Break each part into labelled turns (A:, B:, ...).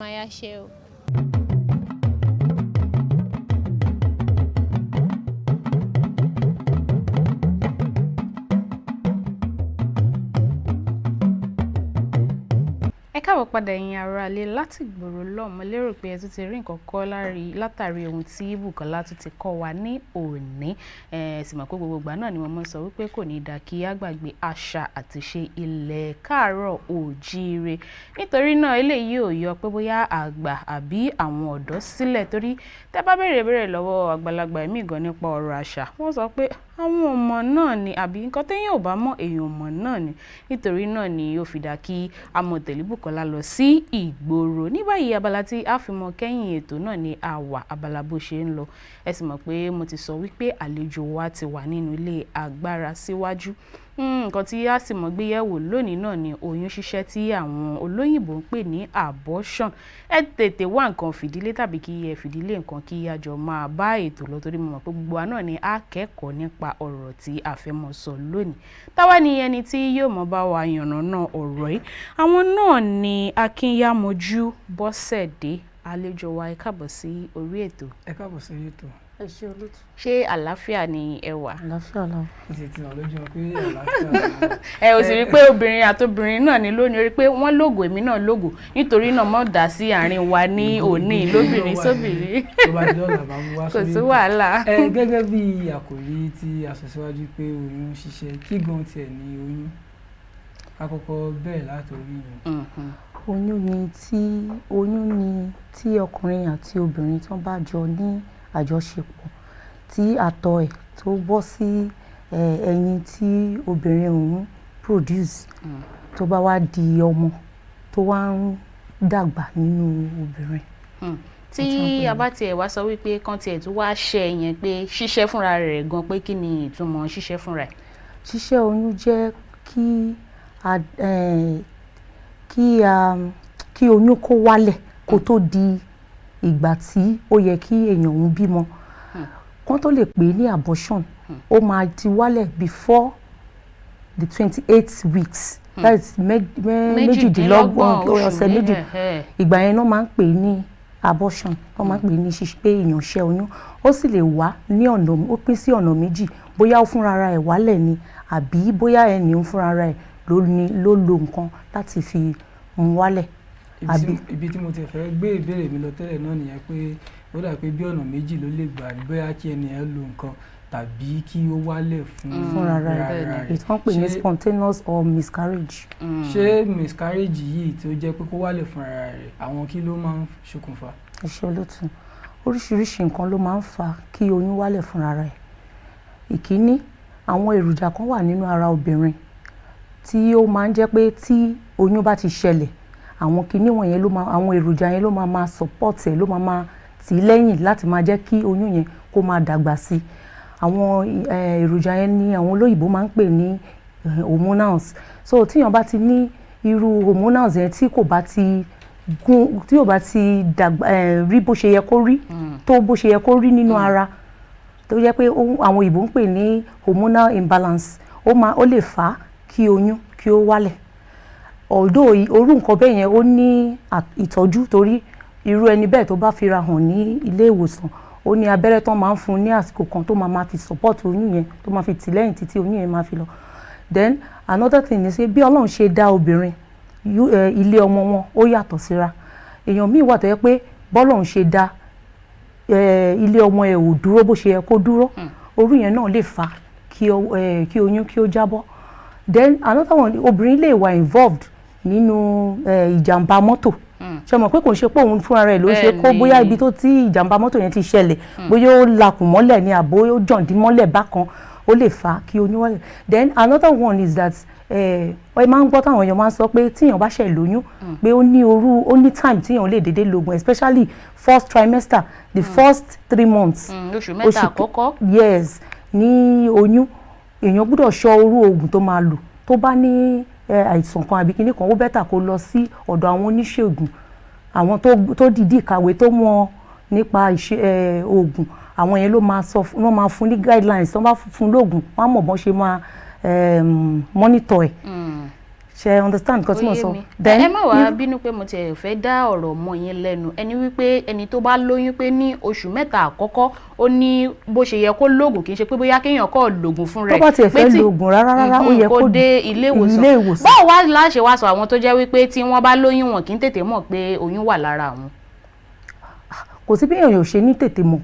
A: Máa yáṣẹ́ o.
B: Ẹ káàbọ̀ padà, ẹ̀yin aráalé láti ìgboro lọ́hùn. Mo lérò pé ẹ tún ti rí nǹkan kọ́ látàrí ohun tí Bùkọ́lá tún ti kọ́ wa ní òní. Ẹ sì mọ̀ pé gbogbo ìgbà náà ni mo máa ń sọ wípé kò ní dáa kí á gbàgbé àṣà àti ìṣe ilẹ̀ káàárọ̀ òjíire. Nítorí náà, eléyìí ò yọ pé bóyá àgbà àbí àwọn ọ̀dọ́ sílẹ̀, torí tẹ́ bá béèrè ìbéèrè lọ́wọ́ àgbàlagbà ẹ̀mí gan nípa ọ̀rọ̀ àṣà, wọ́n sọ pé àwọn ọmọ náà ni, àbí nǹkan téèyàn ò bá mọ̀, èèyàn ò mọ̀ náà ni. Nítorí náà ni ó fi dá kí a mọ̀ tẹ̀lé Bùkọ́lá lọ sí ìgboro. Ní báyìí, abala tí a fi mọ kẹ́yìn ètò náà ni a wà, abala bó ṣe ń lọ. Ẹ sì mọ̀ pé mo ti sọ wípé àlejò wa ti wà nínú ilé agbára síwájú. Nǹkan tí a sì mọ̀ gbé yẹ̀wò lónìí náà ni oyún ṣíṣẹ́ tí àwọn olóyìnbó ń pè ní abortion. Ẹ tètè wá nǹkan fìdílé tàbí kí ẹ fìdílé nǹkan kí a jọ máa bá ètò lọ, torí mo mọ̀ pé gbogbo wa náà ni a kẹ́kọ̀ọ́ nípa ọ̀rọ̀ tí a fẹ́ mọ̀ sọ lónìí. Táwa ni ẹni tí yóò mọ̀ bá wa yànnàná ọ̀rọ̀ yìí? Àwọn náà ni Akínyàmójú Bọ́sẹ̀dé, àlejò wa. Ẹ káàbọ̀ sí orí ètò.
C: Ẹ káàbọ̀ sí orí ètò.
D: Ẹ ṣé, olóòtú.
B: Ṣé àlàáfíà ni ẹ wà?
D: Àlàáfíà la.
C: Ó ti ti hàn lójú wọn pé àlàáfíà la wà.
B: Ẹ ò sì rí i pé obìnrin àtobìnrin náà ní lónìí, rí i pé wọ́n lógo, èmi náà lógo. Nítorí náà, mọ́ dá sí àárín wa ní òní lóbìnrin sóbìnrin.
C: Tó bá di lọ́la, bá mú wá
B: Kò
C: sórí
B: sí
C: ètò.
B: wàhálà.
C: Ẹ gẹ́gẹ́ bí àkòrí tí a sọ síwájú pé oyún ṣíṣẹ́, kí gan tiẹ̀ ní oyún? Ká kọ́kọ́ bẹ̀rẹ̀ láti orí yẹn.
D: Oyún ni tí ọkùnrin àti obìnrin tó bá jọ ní àjọṣepọ̀, tí àtọ̀ ẹ̀ tó bọ́ sí ẹyin tí obìnrin òun produce, tó bá wá di ọmọ tó wá ń dàgbà nínú obìnrin.
B: Tí a bá tiẹ̀ wá sọ wípé kán tiẹ̀ tún wá ṣẹ́ yẹn, pé ṣíṣẹ́ fúnra rẹ̀ gan, pé kí ni ìtumọ̀ ṣíṣẹ́ fúnra ẹ̀?
D: Ṣíṣẹ́ oyún jẹ́ kí oyún kó wálẹ̀ kó tó di ìgbà tí ó yẹ kí èèyàn òun bímọ. Kán tó lè pè é ní abortion, ó máa ti wálẹ̀ before the 28 weeks, that is 28 ọ̀sẹ̀ méjì. Ìgbà yẹn náà máa ń pè é ní abortion. Wọ́n máa ń pè é ní ṣíṣe pé èèyàn ṣẹ́ oyún. Ó sì lè wá ní ọ̀nà, ó pín sí ọ̀nà méjì: bóyá ó fúnra ara ẹ̀ wálẹ̀ ni, àbí bóyá ẹni òun fúnra ara ẹ̀ ló ní ló lo nǹkan láti fi mú wálẹ̀.
C: Ibi tí mo ti fẹ́ gbé ìbéèrè mi lọ tẹ́lẹ̀ náà nìyẹn, pé ó dà pé bí ọ̀nà méjì ló lè gbà, bóyá kí ẹni yẹn lo nǹkan tàbí kí ó wálẹ̀ fún
D: fúnra ara ẹ̀, èyí tí wọ́n pè ní spontaneous or miscarriage.
C: Ṣé miscarriage yìí tí ó jẹ́ pé kó wálẹ̀ fúnra rẹ̀, àwọn kí ló máa ń ṣokùnfà?
D: Ẹ ṣé, olótùú. Oríṣiríṣi nǹkan ló máa ń fa kí oyún wálẹ̀ fúnra rẹ̀. Ìkíní, àwọn èròjà kan wà nínú ara obìnrin tí ó máa ń jẹ́ pé tí oyún bá ti ṣẹlẹ̀, àwọn kinní wọ̀nyẹn ló máa, àwọn èròjà yẹn ló máa máa support ẹ̀, ló máa máa tì í lẹ́yìn láti máa jẹ́ kí oyún yẹn kó máa dàgbà sí i. Àwọn èròjà yẹn ni àwọn olóyìnbó máa ń pè ní hormonals. So tíyàn bá ti ní irú hormonals yẹn tí kò bá ti gún, tí ò bá ti dàgbà rí bó ṣe yẹ kó rí, tó bó ṣe yẹ kó rí nínú ara, tó jẹ́ pé àwọn òyìnbó ń pè ní hormonal imbalance, ó lè fà á kí oyún kí ó wálẹ̀. Although irú nǹkan bẹ́ẹ̀ yẹn, ó ní ìtọ́jú, torí irú ẹni bẹ́ẹ̀ tó bá fira hàn ní ilé ìwòsàn, ó ní abẹ́rẹ́ tó máa ń fún ní àsìkò kan tó máa máa fi support oyún yẹn, tó máa fi tì lẹ́yìn títí oyún yẹn máa fi lọ. Then another thing ni pé bí Ọlọ́run ṣe dá obìnrin, ilé ọmọ wọn ó yàtọ̀ síra. Èèyàn míì wà tó yẹ pé bọ́lọ́run ṣe dá ilé ọmọ ẹ̀ ò dúró bó ṣe yẹ kó dúró. Orú yẹn náà lè fà kí oyún kí ó jábọ́. Then another one, obìnrin lè wà involved nínú ìjàmbá mọ́tò. Ṣe mọ̀ pé kò ń ṣe pé òun fúnra rẹ̀ ló ṣe kó, bóyá ibi tó tí ìjàmbá mọ́tò yẹn ti ṣẹlẹ̀, bóyá ó lakùn mọ́lẹ̀ ni, àbó ó jọ̀ǹdí mọ́lẹ̀ bákan, ó lè fà á kí oyún wálẹ̀. Then another one is that ẹ máa ń gbọ́ táwọn èèyàn máa ń sọ pé tíyàn bá ṣẹ̀ lóyún, pé ó ní orú, ó ní time tíyàn lè dédé lògùn, especially first trimester, the first 3 months.
B: Oṣù 3 àkọ́kọ́.
D: Yes, ní oyún, èèyàn gbọ́dọ̀ ṣọ́ orú oògùn tó máa lò. Tó bá ní àìsàn kan àbí kinní kan, ó better kó lọ sí ọ̀dọ̀ àwọn oníṣègùn, àwọn tó dìídì kàwé, tó mọ̀ nípa ìṣe oògùn. Àwọn yẹn ló máa sọ, wọ́n máa fún ní guidelines. Tó bá fún lóògùn, wọ́n á mọ̀ bọ́n ṣe máa monitor ẹ̀. Ṣe understand nǹkan tí mo
B: Ó yé
D: sọ?
B: mi. Ẹ má wàá bínú pé mo tiẹ̀ fẹ́ dá ọ̀rọ̀ mọ́ yín lẹ́nu. Ẹni wípé ẹni tó bá lóyún, pé ní oṣù 3 àkọ́kọ́, ó ní bó ṣe yẹ kó lóògùn, kì í ṣe pé bóyá kéèyàn kọ́ lògùn fún
D: Tó
B: rẹ̀.
D: bá tiẹ̀
B: Pé
D: fẹ́ lo oògùn rárá rárá, ó yẹ
B: kó
D: kó
B: dé ilé ìwòsàn.
D: Ilé ìwòsàn.
B: Báwo wá láṣẹ wá sọ àwọn tó jẹ́ wípé tí wọ́n bá lóyún, wọn kì í tètè mọ̀ pé oyún wà lára àwọn?
D: Kò sí bí èèyàn ò ṣe ní tètè mọ̀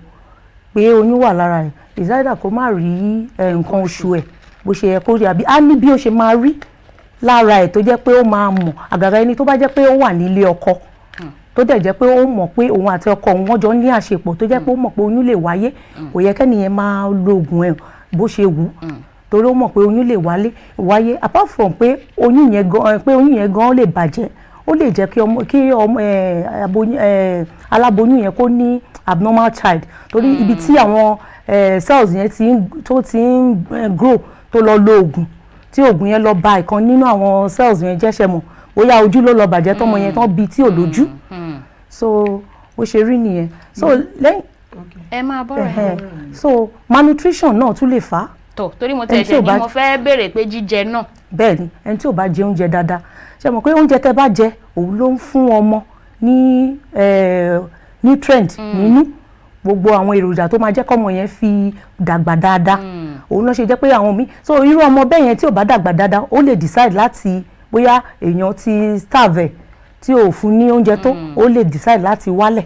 D: pé oyún wà lára ẹ̀. Ìsáyédà kó má rí nǹkan oṣù ẹ̀ bó ṣe yẹ kó rí, àbí á ní bí ó ṣe máa rí lára ẹ̀ tó jẹ́ pé ó máa mọ̀. Àgàgà ẹni tó bá jẹ́ pé ó wà nílé ọkọ, tó dẹ̀ jẹ́ pé ó mọ̀ pé òun àti ọkọ òun wọ́n jọ ní àṣepọ̀, tó jẹ́ pé ó mọ̀ pé oyún lè wáyé, kò yẹ kẹ́nìyẹn máa lo oògùn ẹ̀ bó ṣe wù ú, torí ó mọ̀ pé oyún lè wáyé. Apart from pé oyún yẹn gan, pé oyún yẹn gan lè bàjẹ́, ó lè jẹ́ kí ọmọ aláboyún yẹn kó ní abnormal child, torí ibi tí àwọn cells yẹn ti ń tó ti ń grow, tó lọ lo oògùn, tí oògùn yẹn lọ ba ìkan nínú àwọn cells yẹn jẹ́, ṣe mọ̀ bóyá ojú ló lọ bàjẹ́, tọmọ yẹn tán bí tí ò lójú. So bó ṣe rí nìyẹn. So lẹ́yìn
B: Ẹ máa bọ́rọ̀
D: ẹ̀hẹ́n.
B: yẹn.
D: So malnutrition náà tún lè fà á.
B: Tọ̀, torí mo
D: Ẹni
B: tiẹ̀
D: tí ò
B: ṣe ni mo fẹ́ béèrè pé jíjẹ náà.
D: Bẹ́ẹ̀ ni, ẹni tí ò bá jẹ oúnjẹ dáadáa, ṣe mọ̀ pé oúnjẹ tẹ́ bá jẹ, òun ló ń fún ọmọ ní nutrient nínú, gbogbo àwọn èròjà tó máa jẹ́ kọ́mọ yẹn fi dàgbà dáadáa. Òun ló ṣe jẹ́ pé àwọn míì, so irú ọmọ bẹ́ẹ̀ yẹn tí ò bá dàgbà dáadáa, ó lè decide láti, bóyá èèyàn ti starve ẹ̀, tí ò fún ní oúnjẹ tó, ó lè decide láti wálẹ̀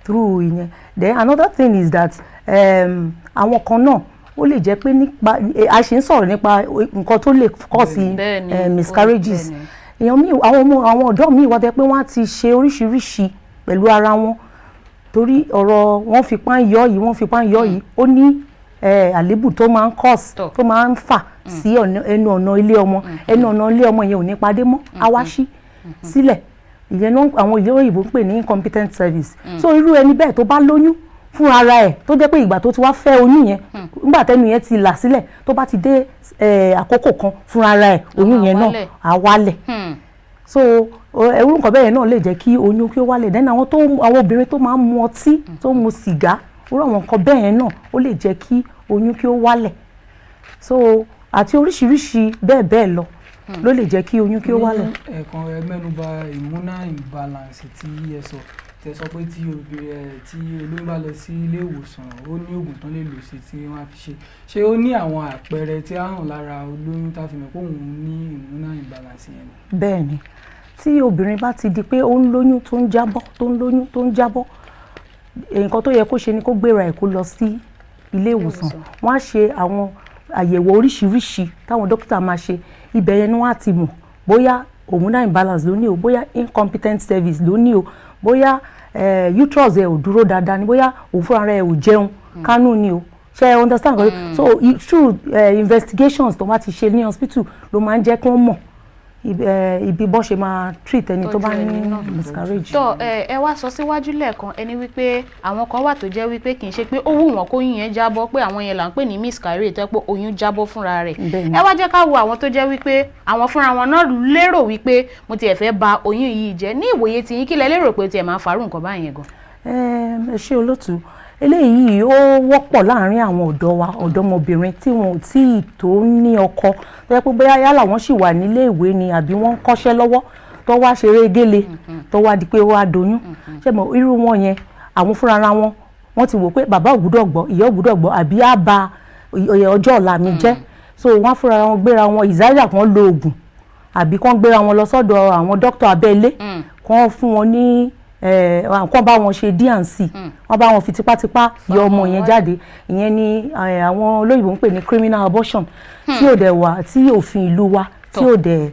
D: through ìyẹn. Then another thing is that àwọn kan náà, ó lè jẹ́ pé nípa a ṣe ń sọ̀rọ̀ nípa nǹkan tó lè cause miscarriages. Èèyàn míì, àwọn ọmọ, àwọn ọ̀dọ́ míì wá tẹ́ pé wọ́n á ti ṣe oríṣiríṣi pẹ̀lú ara wọn, torí ọ̀rọ̀ wọ́n fipá ń yọ yìí, wọ́n fipá ń yọ yìí, ó ní àléébù tó máa ń cause, tó máa ń fà sí ẹnu ọ̀nà ilé ọmọ. Ẹnu ọ̀nà ilé ọmọ yẹn ò ní padé mọ́, á wá ṣí sílẹ̀. Ìyẹn náà àwọn ìlú òyìnbó ń pè ní incompetent cervix. So irú ẹni bẹ́ẹ̀ tó bá lóyún fún ara ẹ̀, tó jẹ́ pé ìgbà tó ti wá fẹ́ oyún yẹn, nígbà tẹ́nu yẹn ti là sílẹ̀, tó bá ti dé àkókò kan, fún ara ẹ̀, oyún yẹn náà
B: wálẹ̀.
D: á wálẹ̀. So irú nǹkan bẹ́ẹ̀ yẹn náà lè jẹ́ kí oyún kí ó wálẹ̀. Then àwọn obìnrin tó máa ń mu ọtí, tó ń mu sìgá, irú àwọn nǹkan bẹ́ẹ̀ yẹn náà, ó lè jẹ́ kí oyún kí ó wálẹ̀. So àti oríṣiríṣi bẹ́ẹ̀ bẹ́ẹ̀ lọ ló lè jẹ́ kí oyún kí ó wálẹ̀.
C: Ní ẹ̀kan, ẹ mẹ́nuba hormonal imbalance tí ẹ sọ, tẹ sọ pé tí obìnrin ẹ tí olóyún bá lọ sí ilé ìwòsàn, ó ní oògùn tán lè lò sí tí wọ́n á fi ṣe. Ṣé ó ní àwọn àpẹẹrẹ tí á hàn lára olóyún tá a fi mọ̀ pé òun ní hormonal imbalance yẹn ni?
D: Bẹ́ẹ̀ ni, tí obìnrin bá ti di pé ó ń lóyún tó ń jábọ́, tó ń lóyún tó ń jábọ́, nǹkan tó yẹ kó ṣe ni kó gbéra ẹ̀ kó lọ sí ilé ìwòsàn. Wọ́n á ṣe àwọn àyẹ̀wò oríṣiríṣi táwọn dókítà máa ṣe. Ibẹ̀ yẹn ni wọ́n á ti mọ̀ bóyá hormonal imbalance ló ní o, bóyá incompetent cervix ló ní o, bóyá uterus ẹ̀ ò dúró dáadáa ni, bóyá òun fúnra rẹ̀ ò jẹun kánú ni o. Ṣe ẹ understand? So through investigations tó bá ti ṣe ní hospital ló máa ń jẹ́ kí wọ́n mọ̀ ibi bọ́n ṣe máa treat ẹni tó bá
B: Tọ́jú ẹni
D: ní
B: náà.
D: miscarriage.
B: Tọ́ ẹ wá sọ síwájú lẹ́ẹ̀kan, ẹni wípé àwọn kan wà tó jẹ́ wípé kì í ṣe pé ó wù wọ́n kóyún yẹn jábọ́, pé àwọn yẹn là ń pè ní miscarriage, tó jẹ́ pé oyún jábọ́ fúnra rẹ̀.
D: Bẹ́ẹ̀ni.
B: Ẹ wá jẹ́ ká wo àwọn tó jẹ́ wípé àwọn fúnra wọn náà lérò wípé mo tiẹ̀ fẹ́ ba oyún yìí jẹ́. Ní ìwòye tiyín, kí lẹ lérò pé tiẹ̀ máa ń farú nǹkan báyẹn gan?
D: Ẹ ṣé olótú. Eléyìí ó wọ́pọ̀ láàárín àwọn ọ̀dọ́ wa, ọ̀dọ́mọbìnrin tí wọn ò tí ì tó ní ọkọ, tó yẹ pé bóyá yálà wọ́n sì wà nílé ìwé ni àbí wọ́n ń kọ́ṣẹ́ lọ́wọ́, tó wá ṣeré gélé, tó wá di pé ó wá doyún. Ṣé mo irú wọn yẹn, àwọn fúnra wọn, wọ́n ti wò pé bàbá ò gbúdọ̀ gbọ́, ìyá ò gbúdọ̀ gbọ́, àbí á ba ọjọ́ ọ̀la mi jẹ́. So wọ́n fúnra wọn gbéra wọn, ìzáyà kan lo oògùn, àbí kán gbéra wọn lọ sọ́dọ̀ àwọn dókítà abẹ́lé, kán fún wọn ní kán bá wọn ṣe D&C, wọ́n bá wọn fi tipátipá yọ ọmọ yẹn jáde. Ìyẹn ni àwọn olóyìnbó ń pè ní criminal abortion, tí ò dẹ̀ wà, tí òfin ìlú wa tí ò dẹ̀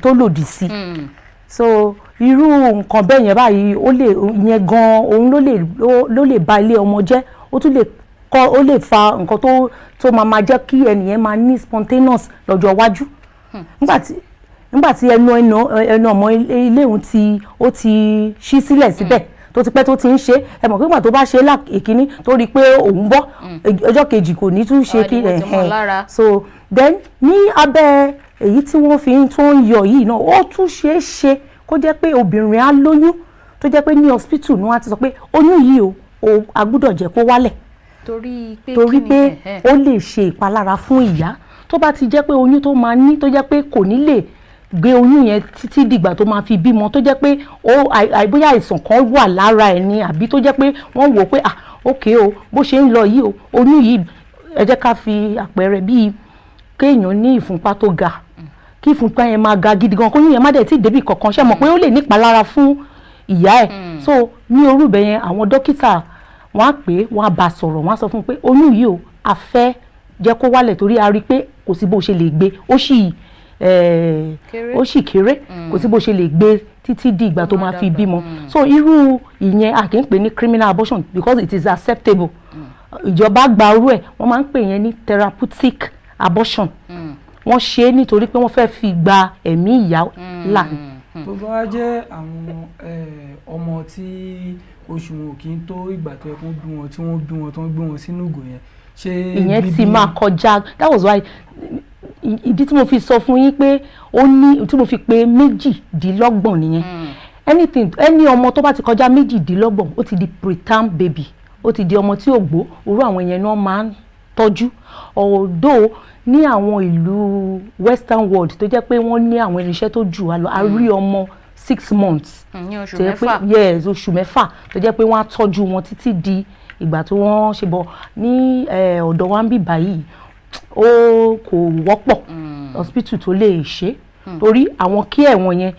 D: tó lòdì sí. So irú nǹkan bẹ́ẹ̀ yẹn báyìí, ó lè ìyẹn gan, òun ló lè ba ilé ọmọ jẹ́. Ó tún lè kọ́, ó lè fa nǹkan tó máa jẹ́ kí ẹnìyẹn máa ní spontaneous lọ́jọ́ iwájú, nígbà tí ẹnu ọmọ ilé òun ti ó ti ṣí sílẹ̀ síbẹ̀, tó ti pẹ́ tó ti ń ṣe. Ẹ mọ̀ pé ìgbà tó bá ṣe ìkíní, tó rí i pé òun bọ́, ọjọ́ kejì kò ní tún ṣe kí
B: Àwọn ni mo ti mọ̀ lára.
D: So then ní abẹ́ èyí tí wọ́n fi ń tó ń yọ yìí náà, ó tún ṣeé ṣe kó jẹ́ pé obìnrin á lóyún, tó jẹ́ pé ní hospital ni wọ́n á ti sọ pé oyún yìí o, a gbúdọ̀ jẹ́ kó wálẹ̀.
B: Torí pé
D: Torí
B: kí ni?
D: pé
B: Ẹ̀hẹ́.
D: ó lè ṣe ìpalára fún ìyá. Tó bá ti jẹ́ pé oyún tó máa ní, tó jẹ́ pé kò ní lè Gbé oyún yẹn títí dìgbà tó máa fi bímọ, tó jẹ́ pé ó bóyá àìsàn kan wà lára ẹ̀ ni, àbí tó jẹ́ pé wọ́n wò ó pé, ah, ok o, bó ṣe ń lọ yìí o, oyún yìí, ẹ jẹ́ ká fi àpẹẹrẹ bíi kéèyàn ní ìfúnpá tó ga, kí ìfúnpá yẹn máa ga gidi gan, kóyún yẹn má dẹ̀ tí ì débì kankan, ṣe mọ̀ pé ó lè nípalára fún ìyá ẹ̀? So ní orúbẹ yẹn, àwọn dókítà wọ́n á pè é, wọ́n á bá a sọ̀rọ̀, wọ́n á sọ fún un pé oyún yìí o, a fẹ́ jẹ́ kó wálẹ̀ torí a rí i pé kò sí bó ṣe lè gbé, ó sì
B: Kéré.
D: ó sì kéré, kò sí bó ṣe lè gbé títí di ìgbà tó
B: máa
D: máa fi
B: dàgbà.
D: bímọ. So irú ìyẹn, a kì í pè ní criminal abortion because it is acceptable. Ìjọba gba irú ẹ̀, wọ́n máa ń pè yẹn ní therapeutic abortion. Wọ́n ṣe é nítorí pé wọ́n fẹ́ fi gba ẹ̀mí ìyá là ní.
C: Tó bá jẹ́ àwọn ọmọ tí oṣù wọn ò kí ń tó ìgbà tó yẹ kó bí wọn, tí wọ́n bí wọn, tó ń gbé wọn sínú ìgò yẹn, ṣé
D: Ìyẹn ti
C: bíbí
D: máa kọjá. That was why, ìdí tí mo fi sọ fún yín pé ó ní tí mo fi pé 28 nìyẹn. Anything, any ọmọ tó bá ti kọjá 28, ó ti di preterm baby, ó ti di ọmọ tí ò gbó. Irú àwọn yẹn náà máa ń tọ́jú. Although ní àwọn ìlú western world tó jẹ́ pé wọ́n ní àwọn irinṣẹ́ tó jù wá lọ, a rí ọmọ 6 months
B: Ní oṣù
D: tó jẹ́ pé
B: 6.
D: Yes, oṣù 6, tó jẹ́ pé wọ́n á tọ́jú wọn títí di ìgbà tí wọ́n ṣe bọ̀ ní ọ̀dọ̀ wa ń bì báyìí, ó kò wọ́pọ̀ hospital tó lè ṣe, torí àwọn care wọn yẹn,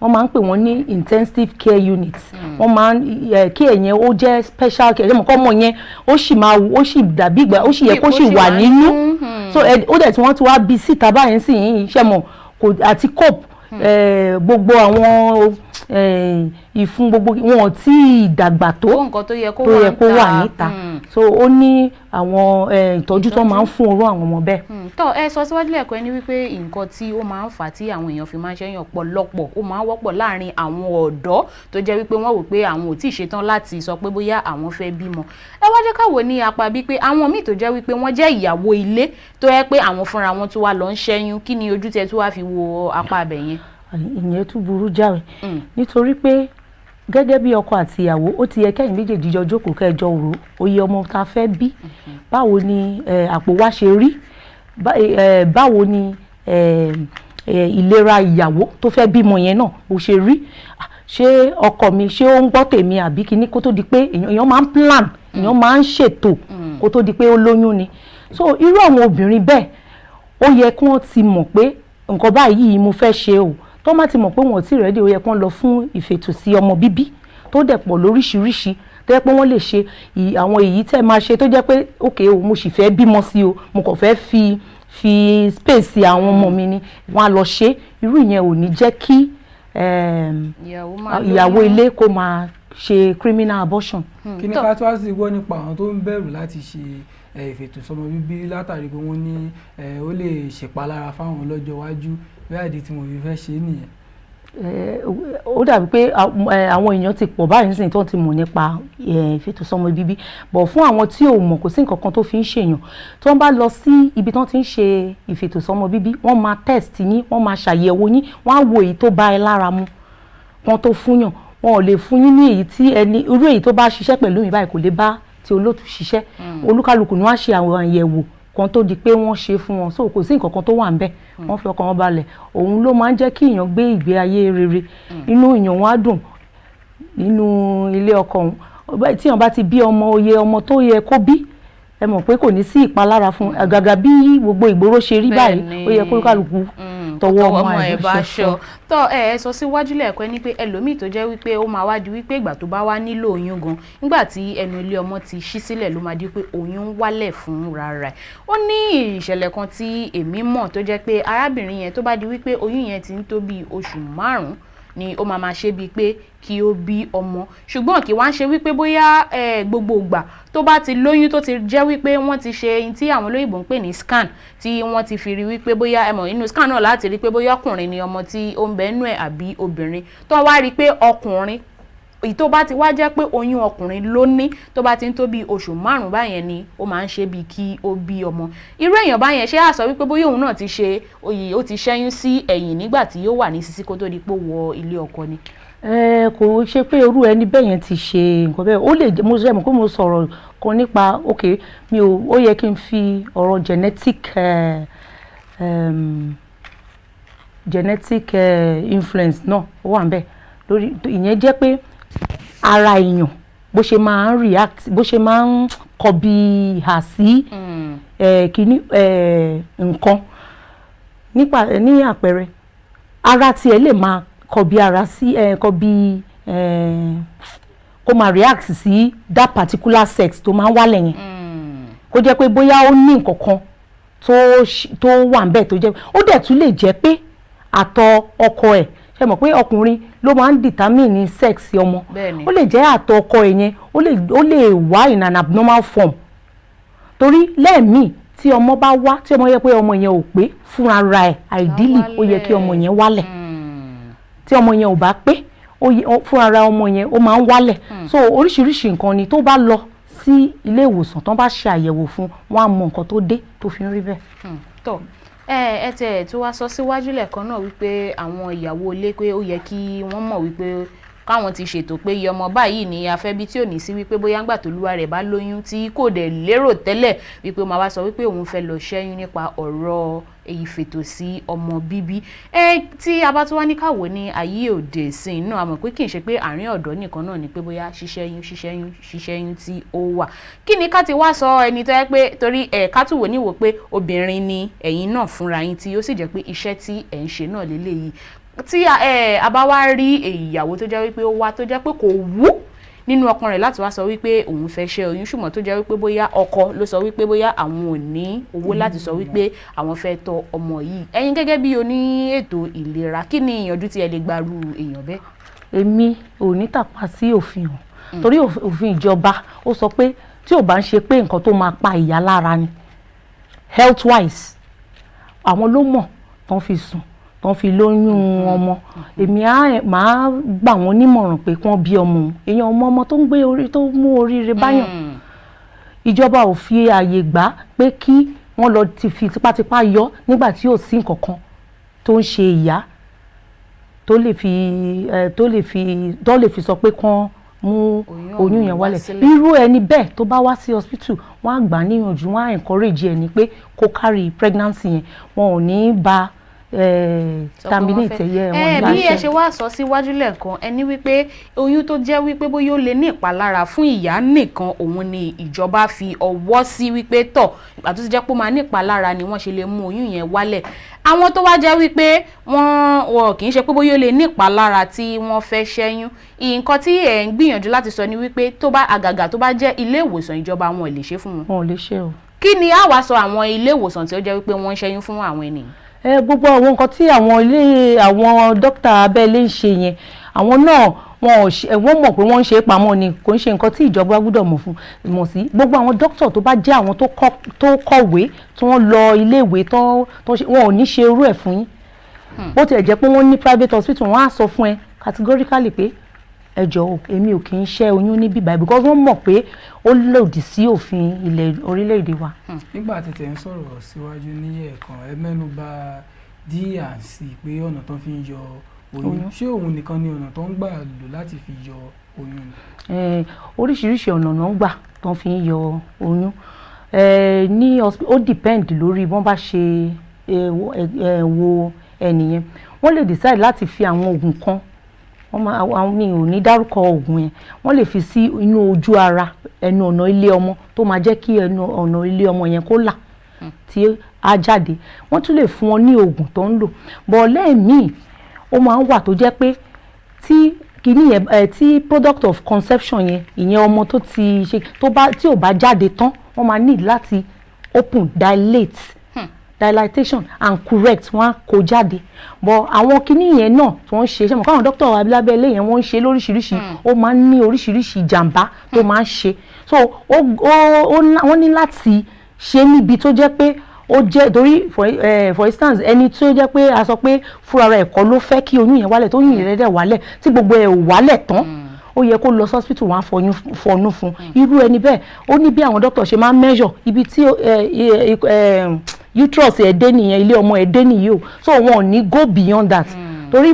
D: wọ́n máa ń pè wọ́n ní intensive care units. Wọ́n máa ń care yẹn, ó jẹ́ special care. Ṣé mo kọ́ ọmọ yẹn, ó sì máa, ó sì dàbí ìgbà ó sì yẹ kó sì wà nínú. So ó dẹ̀ tí wọ́n ti wá bí síta báyìí sì yín, ṣe mọ̀ kò àti cope gbogbo àwọn ìfun gbogbo wọn ò tí ì dàgbà tó
B: tó nǹkan tó yẹ kó
D: tó yẹ kó wà
B: níta.
D: níta. So ó ní àwọn ìtọ́jú tó máa ń fún orú àwọn ọmọ bẹ́ẹ̀.
B: Tọ́ ẹ sọ síwájú lẹ́ẹ̀kan ní wípé nǹkan tí ó máa ń fà á tí àwọn èèyàn fi máa ń ṣẹ́yìn, ọ̀pọ̀lọpọ̀, ó máa ń wọ́pọ̀ láàrin àwọn ọ̀dọ́ tó jẹ́ wípé wọ́n wò pé àwọn ò tí ì ṣetán láti sọ pé bóyá àwọn fẹ́ bímọ. Ẹ wá jẹ́ ká wò ní apá bíi pé àwọn míì tó jẹ́ wípé wọ́n jẹ́ ìyàwó ilé, tó yẹ pé àwọn fúnra wọn tó wá lọ ń ṣẹ́yún, kí ni ojú tẹ tó wá fi wo apá abẹ yẹn?
D: Ìyẹn tún burú jáwé, nítorí pé gẹ́gẹ́ bí ọkọ àti ìyàwó, ó ti yẹ kẹ́yìn méjèèjì jọ jókòó, kẹjọ rò oye ọmọ tá a fẹ́ bí, báwo ni àpò wa ṣe rí, báwo ni ìlera ìyàwó tó fẹ́ bímọ yẹn náà bó ṣe rí. Ah, ṣé ọkọ mi, ṣé ó ń gbọ́ tèmi àbí kíní, kó tó di pé èèyàn máa ń plan, èèyàn máa ń ṣètò kó tó di pé ó lóyún ni. So irú àwọn obìnrin bẹ́ẹ̀, ó yẹ kí wọ́n ti mọ̀ pé nǹkan báyìí mo fẹ́ ṣe o. Tó má ti mọ̀ pé wọ́n ò tí ready, ó yẹ kí wọ́n lọ fún ìfètòsí ọmọ bíbí tó dẹ̀ pọ̀ lóríṣiríṣi, tó jẹ́ pé wọ́n lè ṣe àwọn èyí tẹ́ máa ṣe, tó jẹ́ pé ok o, mo sì fẹ́ bímọ sí o, mo kàn fẹ́ fi space àwọn ọmọ mi ni, wọ́n á lọ ṣe. Irú ìyẹn ò ní jẹ́ kí
B: ìyàwó máa
D: ìyàwó
B: lóyún.
D: ilé kó máa ṣe criminal abortion.
C: Kí ni
B: Tọ́.
C: ká tó wá sí gbọ́ nípa àwọn tó ń bẹ̀rù láti ṣe ìfètòsọ́mọ bíbí látàrí pé wọ́n ní ó lè ṣèpalára fáwọn lọ́jọ́ iwájú, bí àìdí tí mo fi fẹ́ ṣe é nìyẹn?
D: Ó dàbí pé àwọn èèyàn ti pọ̀ báyìí nísìnyí tó ti mọ̀ nípa ìfètòsọ́mọ bíbí, bọ̀ fún àwọn tí ò mọ̀, kò sí nǹkan kan tó fi ń ṣèyàn. Tí wọ́n bá lọ sí ibi tí wọ́n ti ń ṣe ìfètòsọ́mọ bíbí, wọ́n máa test yín, wọ́n máa ṣàyẹ̀wò yín, wọ́n á wo èyí tó bá ẹ lára mu wọ́n tó fúnyàn. Wọn ò lè fún yín ní èyí tí ẹni, irú èyí tó bá ṣiṣẹ́ pẹ̀lú mi báyìí kò lè bá ti olóòtú ṣiṣẹ́. Olúkálùkù ni wọ́n á ṣe àwọn àyẹ̀wò kan tó di pé wọ́n ṣe fún wọn. So kò sí nǹkan kan tó wà ńbẹ̀. Wọ́n fi ọkàn wọn balẹ̀. Òun ló máa ń jẹ́ kí èèyàn gbé ìgbé ayé rere, inú èèyàn wọn á dùn nínú ilé ọkọ òun. Tí èèyàn bá ti bí ọmọ, oyè ọmọ tó yẹ kó bí, ẹ mọ̀ pé kò ní sí ìpalára fún àgàgà bí gbogbo ìgboro ṣe rí báyìí. Ó yẹ kó kálukú tọwọ́ ọmọ
B: ẹ̀
D: ẹ̀
B: bá
D: ṣe
B: aṣọ. Tọ́ ẹ sọ síwájú lẹ́ẹ̀kan ní pé ẹlòmíì tó jẹ́ wípé ó máa wá di wípé ìgbà tó bá wá nílò oyún gan, nígbà tí ẹnu ilé ọmọ ti ṣí sílẹ̀, ló máa di pé oyún ń wálẹ̀ fún rárá ẹ̀. Ó ní ìṣẹ̀lẹ̀ kan tí èmi mọ̀ tó jẹ́ pé arábìnrin yẹn, tó bá di wípé oyún yẹn ti ń tó bí oṣù 5 ni ó máa ṣe bíi pé kí ó bí ọmọ, ṣùgbọ́n kì wá ń ṣe wípé bóyá gbogbo ìgbà tó bá ti lóyún, tó ti jẹ́ wípé wọ́n ti ṣe ohun tí àwọn olóyìnbó ń pè ní scan, tí wọ́n ti fi rí wípé bóyá, ẹ mọ̀, inú scan náà láti rí pé bóyá ọkùnrin ni ọmọ tí ó ń bẹ nínú ẹ̀ àbí obìnrin, tó wá rí pé ọkùnrin, èyí tó bá ti wá jẹ́ pé oyún ọkùnrin ló ní, tó bá ti ń tó bí oṣù 5 báyẹn ni ó máa ń ṣe bíi kí ó bí ọmọ. Irú èèyàn báyẹn, ṣé á sọ wípé bóyá òun náà ti ṣe oyè, ó ti ṣẹ́yún sí ẹ̀yìn nígbà tí ó wà ní sísí kó tó di pé ó wọ ilé ọkọ ni?
D: Ẹ kò ṣe pé irú ẹni bẹ́ẹ̀ yẹn ti ṣe nǹkan bẹ́ẹ̀. Ó lè jẹ́, mo ṣe mọ̀ pé mo sọ̀rọ̀ kan nípa, ok, mi ò, ó yẹ kí n fi ọ̀rọ̀ genetic Genetic influence náà ó wà níbẹ̀ lórí ìyẹn. Jẹ́ pé ara èèyàn bó ṣe máa ń react, bó ṣe máa ń kọbi ìhà sí kíní nǹkan nípa ní àpẹẹrẹ, ara tiẹ̀ lè máa kọbi ara sí kọbi kó máa react sí that particular sex tó máa ń wálẹ̀ yẹn, kó jẹ́ pé bóyá ó ní nǹkan kan tó wà níbẹ̀, tó jẹ́ ó dẹ̀ tún lè jẹ́ pé àtọ̀ ọkọ ẹ̀. Ṣe mọ̀ pé ọkùnrin ló máa ń determine sex ọmọ?
B: Bẹ́ẹ̀ni.
D: Ó lè jẹ́ àtọ̀ ọkọ ẹ̀ yẹn, ó lè wá in an abnormal form, torí lẹ́ẹ̀míì tí ọmọ bá wá, tí ọmọ yẹ pé ọmọ yẹn ò pé fúnra ra ẹ̀, ideally ó yẹ kí ọmọ yẹn wálẹ̀. Tí ọmọ yẹn ò bá pé, fúnra ra ọmọ yẹn ó máa ń wálẹ̀. So oríṣiríṣi nǹkan ni. Tó bá lọ sí ilé ìwòsàn, tó bá ṣe àyẹ̀wò fún wọn, á mọ nǹkan tó dé tó fi ń rí bẹ́ẹ̀.
B: Tó ẹ tẹ tó wá sọ síwájú lẹ́ẹ̀kan náà wípé àwọn ìyàwó ilé, pé ó yẹ kí wọ́n mọ̀ wípé káwọn ti ṣètò pé iye ọmọ báyìí ní afẹ́bí, tí ò ní sí wípé bóyá ńgbà tó lúwa rẹ̀ bá lóyún tí kò dẹ̀ lérò tẹ́lẹ̀, wípé ó máa wá sọ wípé òun fẹ́ lọ ṣẹ́yún nípa ọ̀rọ̀ ìfètò sí ọmọ bíbí. Ẹ tí a bá tún wá ní káwọ́ ní ayé òde ìsìn náà, a mọ̀ pé kì í ṣe pé àárín ọ̀dọ́ nìkan náà ni pé bóyá ṣíṣẹ́yún, ṣíṣẹ́yún, ṣíṣẹ́yún tí ó wà. Kí ni ká ti wá sọ ẹni tó yẹ pé torí ẹ̀ ká tún wò níwò pé obìnrin ni ẹ̀yin náà fúnra yín, tí ó sì jẹ́ pé iṣẹ́ tí ẹ̀ ń ṣe náà lélẹ́yìí, tí a bá wá rí ìyàwó tó jẹ́ wípé ó wá, tó jẹ́ pé kò wú nínú ọkàn rẹ̀ láti wá sọ wípé òun fẹ́ ṣẹ́ oyún, ṣùgbọ́n tó jẹ́ wípé bóyá ọkọ ló sọ wípé bóyá àwọn ò ní owó láti sọ wípé àwọn fẹ́ tọ́ ọmọ yìí, ẹ̀yin gẹ́gẹ́ bí oní ètò ìlera, kí ni ìyànjú tí ẹ lè gbarú èèyàn bẹ́ẹ̀?
D: Èmi ò ní tàpá sí òfin o, torí òfin ìjọba ó sọ pé tí ò bá ń ṣe pé nǹkan tó máa pa ìyá lára ni, health wise, àwọn ló mọ̀ tán fi sùn tán fi lóyún ọmọ. Èmi á máa gbà wọ́n nímọ̀ràn pé kí wọ́n bí ọmọ òun. Èèyàn ọmọ ọmọ tó ń gbé orí tó mú oríire báyàn. Ìjọba ò fi ààyè gbà pé kí wọ́n lọ ti fi tipátipá yọ nígbà tí ò sí nǹkan kan tó ń ṣe ìyá tó lè fi ẹ tó lè fi sọ pé kán mú
B: oyún
D: oyún
B: ọ̀hún
D: yẹn
B: wá
D: wálẹ̀.
B: sílẹ̀.
D: Irú ẹni bẹ́ẹ̀ tó bá wá sí hospital, wọ́n á gbà á níyànjú, wọ́n á encourage ẹni pé kó carry pregnancy yẹn. Wọn ò ní ba
B: sọ pé wọ́n
D: terminate
B: fẹ́.
D: ẹ̀yẹ wọn
B: Ẹ
D: ní
B: bí ẹ
D: àṣẹ.
B: ṣe wá sọ síwájú lẹ́ẹ̀kan, ẹ ní wípé oyún tó jẹ́ wípé bóyá ó lè ní ìpalára fún ìyá nìkan, òun ni ìjọba fi ọwọ́ sí wípé tọ̀, ìgbà tó ti jẹ́ pé ó máa ní ìpalára ni wọ́n ṣe lè mú oyún yẹn wálẹ̀. Àwọn tó wá jẹ́ wípé wọ́n kì í ṣe pé bóyá ó lè ní ìpalára tí wọ́n fẹ́ ṣẹ́yún, nǹkan tí ẹ̀ ń gbìyànjú láti sọ ni wípé tó bá àgàgà tó bá jẹ́ ilé ìwòsàn ìjọba, wọn ò lè ṣe fún wọn?
D: Wọn ò lè ṣe o.
B: Kí ni a wá sọ àwọn ilé ìwòsàn tí ó jẹ́ wípé wọ́n ń ṣẹ́yún fún àwọn ènìyàn?
D: Ẹ gbogbo àwọn nǹkan tí àwọn ilé, àwọn dókítà abẹ́lé ń ṣe yẹn, àwọn náà wọn ò ṣe, wọ́n mọ̀ pé wọ́n ń ṣe é pamọ́ ni. Kò ń ṣe nǹkan tí ìjọba gbọ́dọ̀ mọ̀ fún mọ̀ sí. Gbogbo àwọn dókítà tó bá jẹ́ àwọn tó kọ̀wé, tí wọ́n lọ iléèwé tó ṣe, wọn ò ní ṣe irú ẹ̀ fún yín. Bó tiẹ̀ jẹ́ pé wọ́n ní private hospital, wọ́n á sọ fún ẹ categorically pé ẹ jọ̀ọ́ o, èmi ò kì í ṣẹ́ oyún ní bíbá, because wọ́n mọ̀ pé ó lòdì sí òfin ilẹ̀ orílẹ̀-èdè wa.
C: Nígbà tètè ń sọ̀rọ̀ síwájú ní ẹ̀ẹ̀kan, ẹ mẹ́nu bà D&C, pé ọ̀nà tó fi ń yọ oyún.
D: Oyún.
C: Ṣé òun nìkan ni ọ̀nà tó ń gbà lò láti fi yọ oyún ni?
D: Oríṣiríṣi ọ̀nà náà ń gbà tó fi ń yọ oyún. Ní ó depend lórí bọ́n bá ṣe wo ẹnìyẹn. Wọ́n lè decide láti fi àwọn oògùn kan, wọ́n máa, àwọn mi ò ní dárúkọ oògùn yẹn, wọ́n lè fi sí inú ojú ara ẹnu ọ̀nà ilé ọmọ, tó máa jẹ́ kí ẹnu ọ̀nà ilé ọmọ yẹn kó là tí á jáde. Wọ́n tún lè fún wọn ní oògùn tó ń lò bọ̀. Lẹ́ẹ̀míì ó máa ń wà tó jẹ́ pé tí kìíní yẹn tí product of conception yẹn, ìyẹn ọmọ tó ti ṣe, tó bá tí ò bá jáde tán, wọ́n máa need láti open, dilate, dilatation and correct, wọ́n á kó jáde. But àwọn kinní yẹn náà tí wọ́n ń ṣe, ṣe mọ̀ káwọn dókítà alábẹ́lé yẹn, wọ́n ń ṣe lóríṣiríṣi, ó máa ń ní oríṣiríṣi ìjàmbá tó máa ń ṣe. So ó wọ́n ní láti ṣe níbi tó jẹ́ pé ó jẹ́ torí for instance, ẹni tó jẹ́ pé a sọ pé fúnra rẹ̀ kọ́ ló fẹ́ kí oyún yẹn wálẹ̀, tó oyún yẹn dẹ̀ wálẹ̀, tí gbogbo ẹ̀ ò wálẹ̀ tán, ó yẹ kó lọ hospital, wọn á fọyún fọnú fún irú ẹni bẹ́ẹ̀. Ó ní bí àwọn doctor ṣe máa ń measure ibi tí uterus ẹ̀ dé nìyẹn, ilé ọmọ ẹ̀ dé nìyí o. So wọn ò ní go beyond that, torí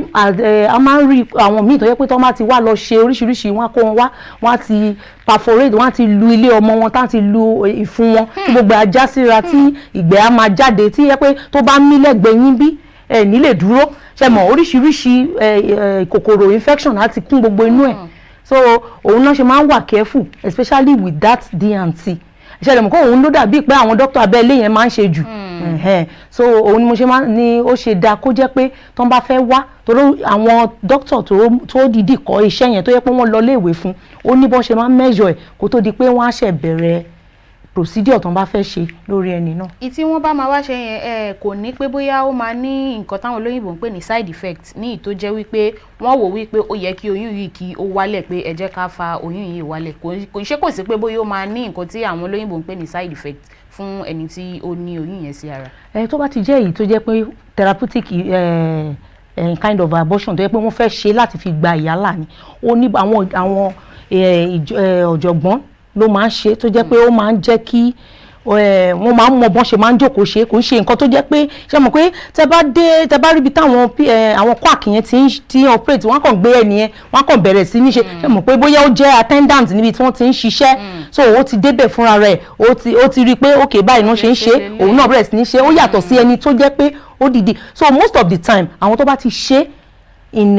D: a máa ń rí àwọn míì tó yẹ pé tó máa ti wá lọ ṣe oríṣiríṣi, wọn á kó wọn wá, wọn á ti perforate, wọn á ti lu ilé ọmọ wọn, tá ti lu ìfun wọn, tí gbogbo ajá síra, tí ìgbẹ́ á máa jáde, tí yẹ pé tó bá mí lẹ́gbẹ̀ẹ́ yín bí Ẹ ní lè dúró, ṣe mọ̀, oríṣiríṣi ẹ ẹ kòkòrò infection á ti kún gbogbo inú ẹ̀. So òun náà ṣe máa ń wà careful, especially with that D&T. Ṣẹlẹ̀ mọ̀ kó òun ló dàbí pé àwọn dókítà abẹ́lé yẹn máa ń ṣe jù. Ẹ̀hẹ́n. So òun ni mo ṣe máa ní ó ṣe dáa kó jẹ́ pé tó ń bá fẹ́ wá, torí àwọn dókítà tó dìídì kọ́ iṣẹ́ yẹn, tó yẹ pé wọ́n lọ léèwé fún, ó ní bọ́n ṣe máa ń measure ẹ̀ kó tó di pé wọ́n á ṣẹ̀ bẹ̀rẹ̀ procedure tó ń bá fẹ́ ṣe lórí ẹni náà.
B: Ìtí wọ́n bá máa wá ṣe yẹn, ẹ kò ní pé bóyá ó máa ní nǹkan táwọn olóyìnbó ń pè ní side effect, ní ìtó jẹ́ wípé wọ́n wò wípé ó yẹ kí oyún yìí kí ó wálẹ̀, pé ẹ jẹ́ ká fa oyún yìí wálẹ̀. Kò ṣe, kò sí pé bóyá ó máa ní nǹkan tí àwọn olóyìnbó ń pè ní side effect fún ẹni tí ó ní oyún yẹn sí ara?
D: Ẹ tó bá ti jẹ́ èyí tó jẹ́ pé therapeutic kind of abortion, tó jẹ́ pé wọ́n fẹ́ ṣe láti fi gba ìyá là ni, ó ní àwọn ọ̀jọ̀gbọ́n ló máa ń ṣe, tó jẹ́ pé ó máa ń jẹ́ kí wọ́n máa ń mọ bọ́n ṣe máa ń jókòó ṣe. Kò ń ṣe nǹkan tó jẹ́ pé, ṣe mọ̀ pé tẹ bá dé, tẹ bá ríbi táwọn àwọn quack yẹn ti ń operate, wọ́n kàn gbé ẹni yẹn, wọ́n kàn bẹ̀rẹ̀ sí ní ṣe. Ṣe mọ̀ pé bóyá ó jẹ́ attendant níbi tí wọ́n ti ń ṣiṣẹ́, so ó ti débẹ̀ fúnra rẹ̀, ó ti rí i pé ok, báyìí náà ṣe ń ṣe, òun náà bẹ̀rẹ̀ sí ní ṣe. Ó yàtọ̀ sí ẹni tó jẹ́ pé ó dìde. So most of the time, àwọn tó bá ti ṣe in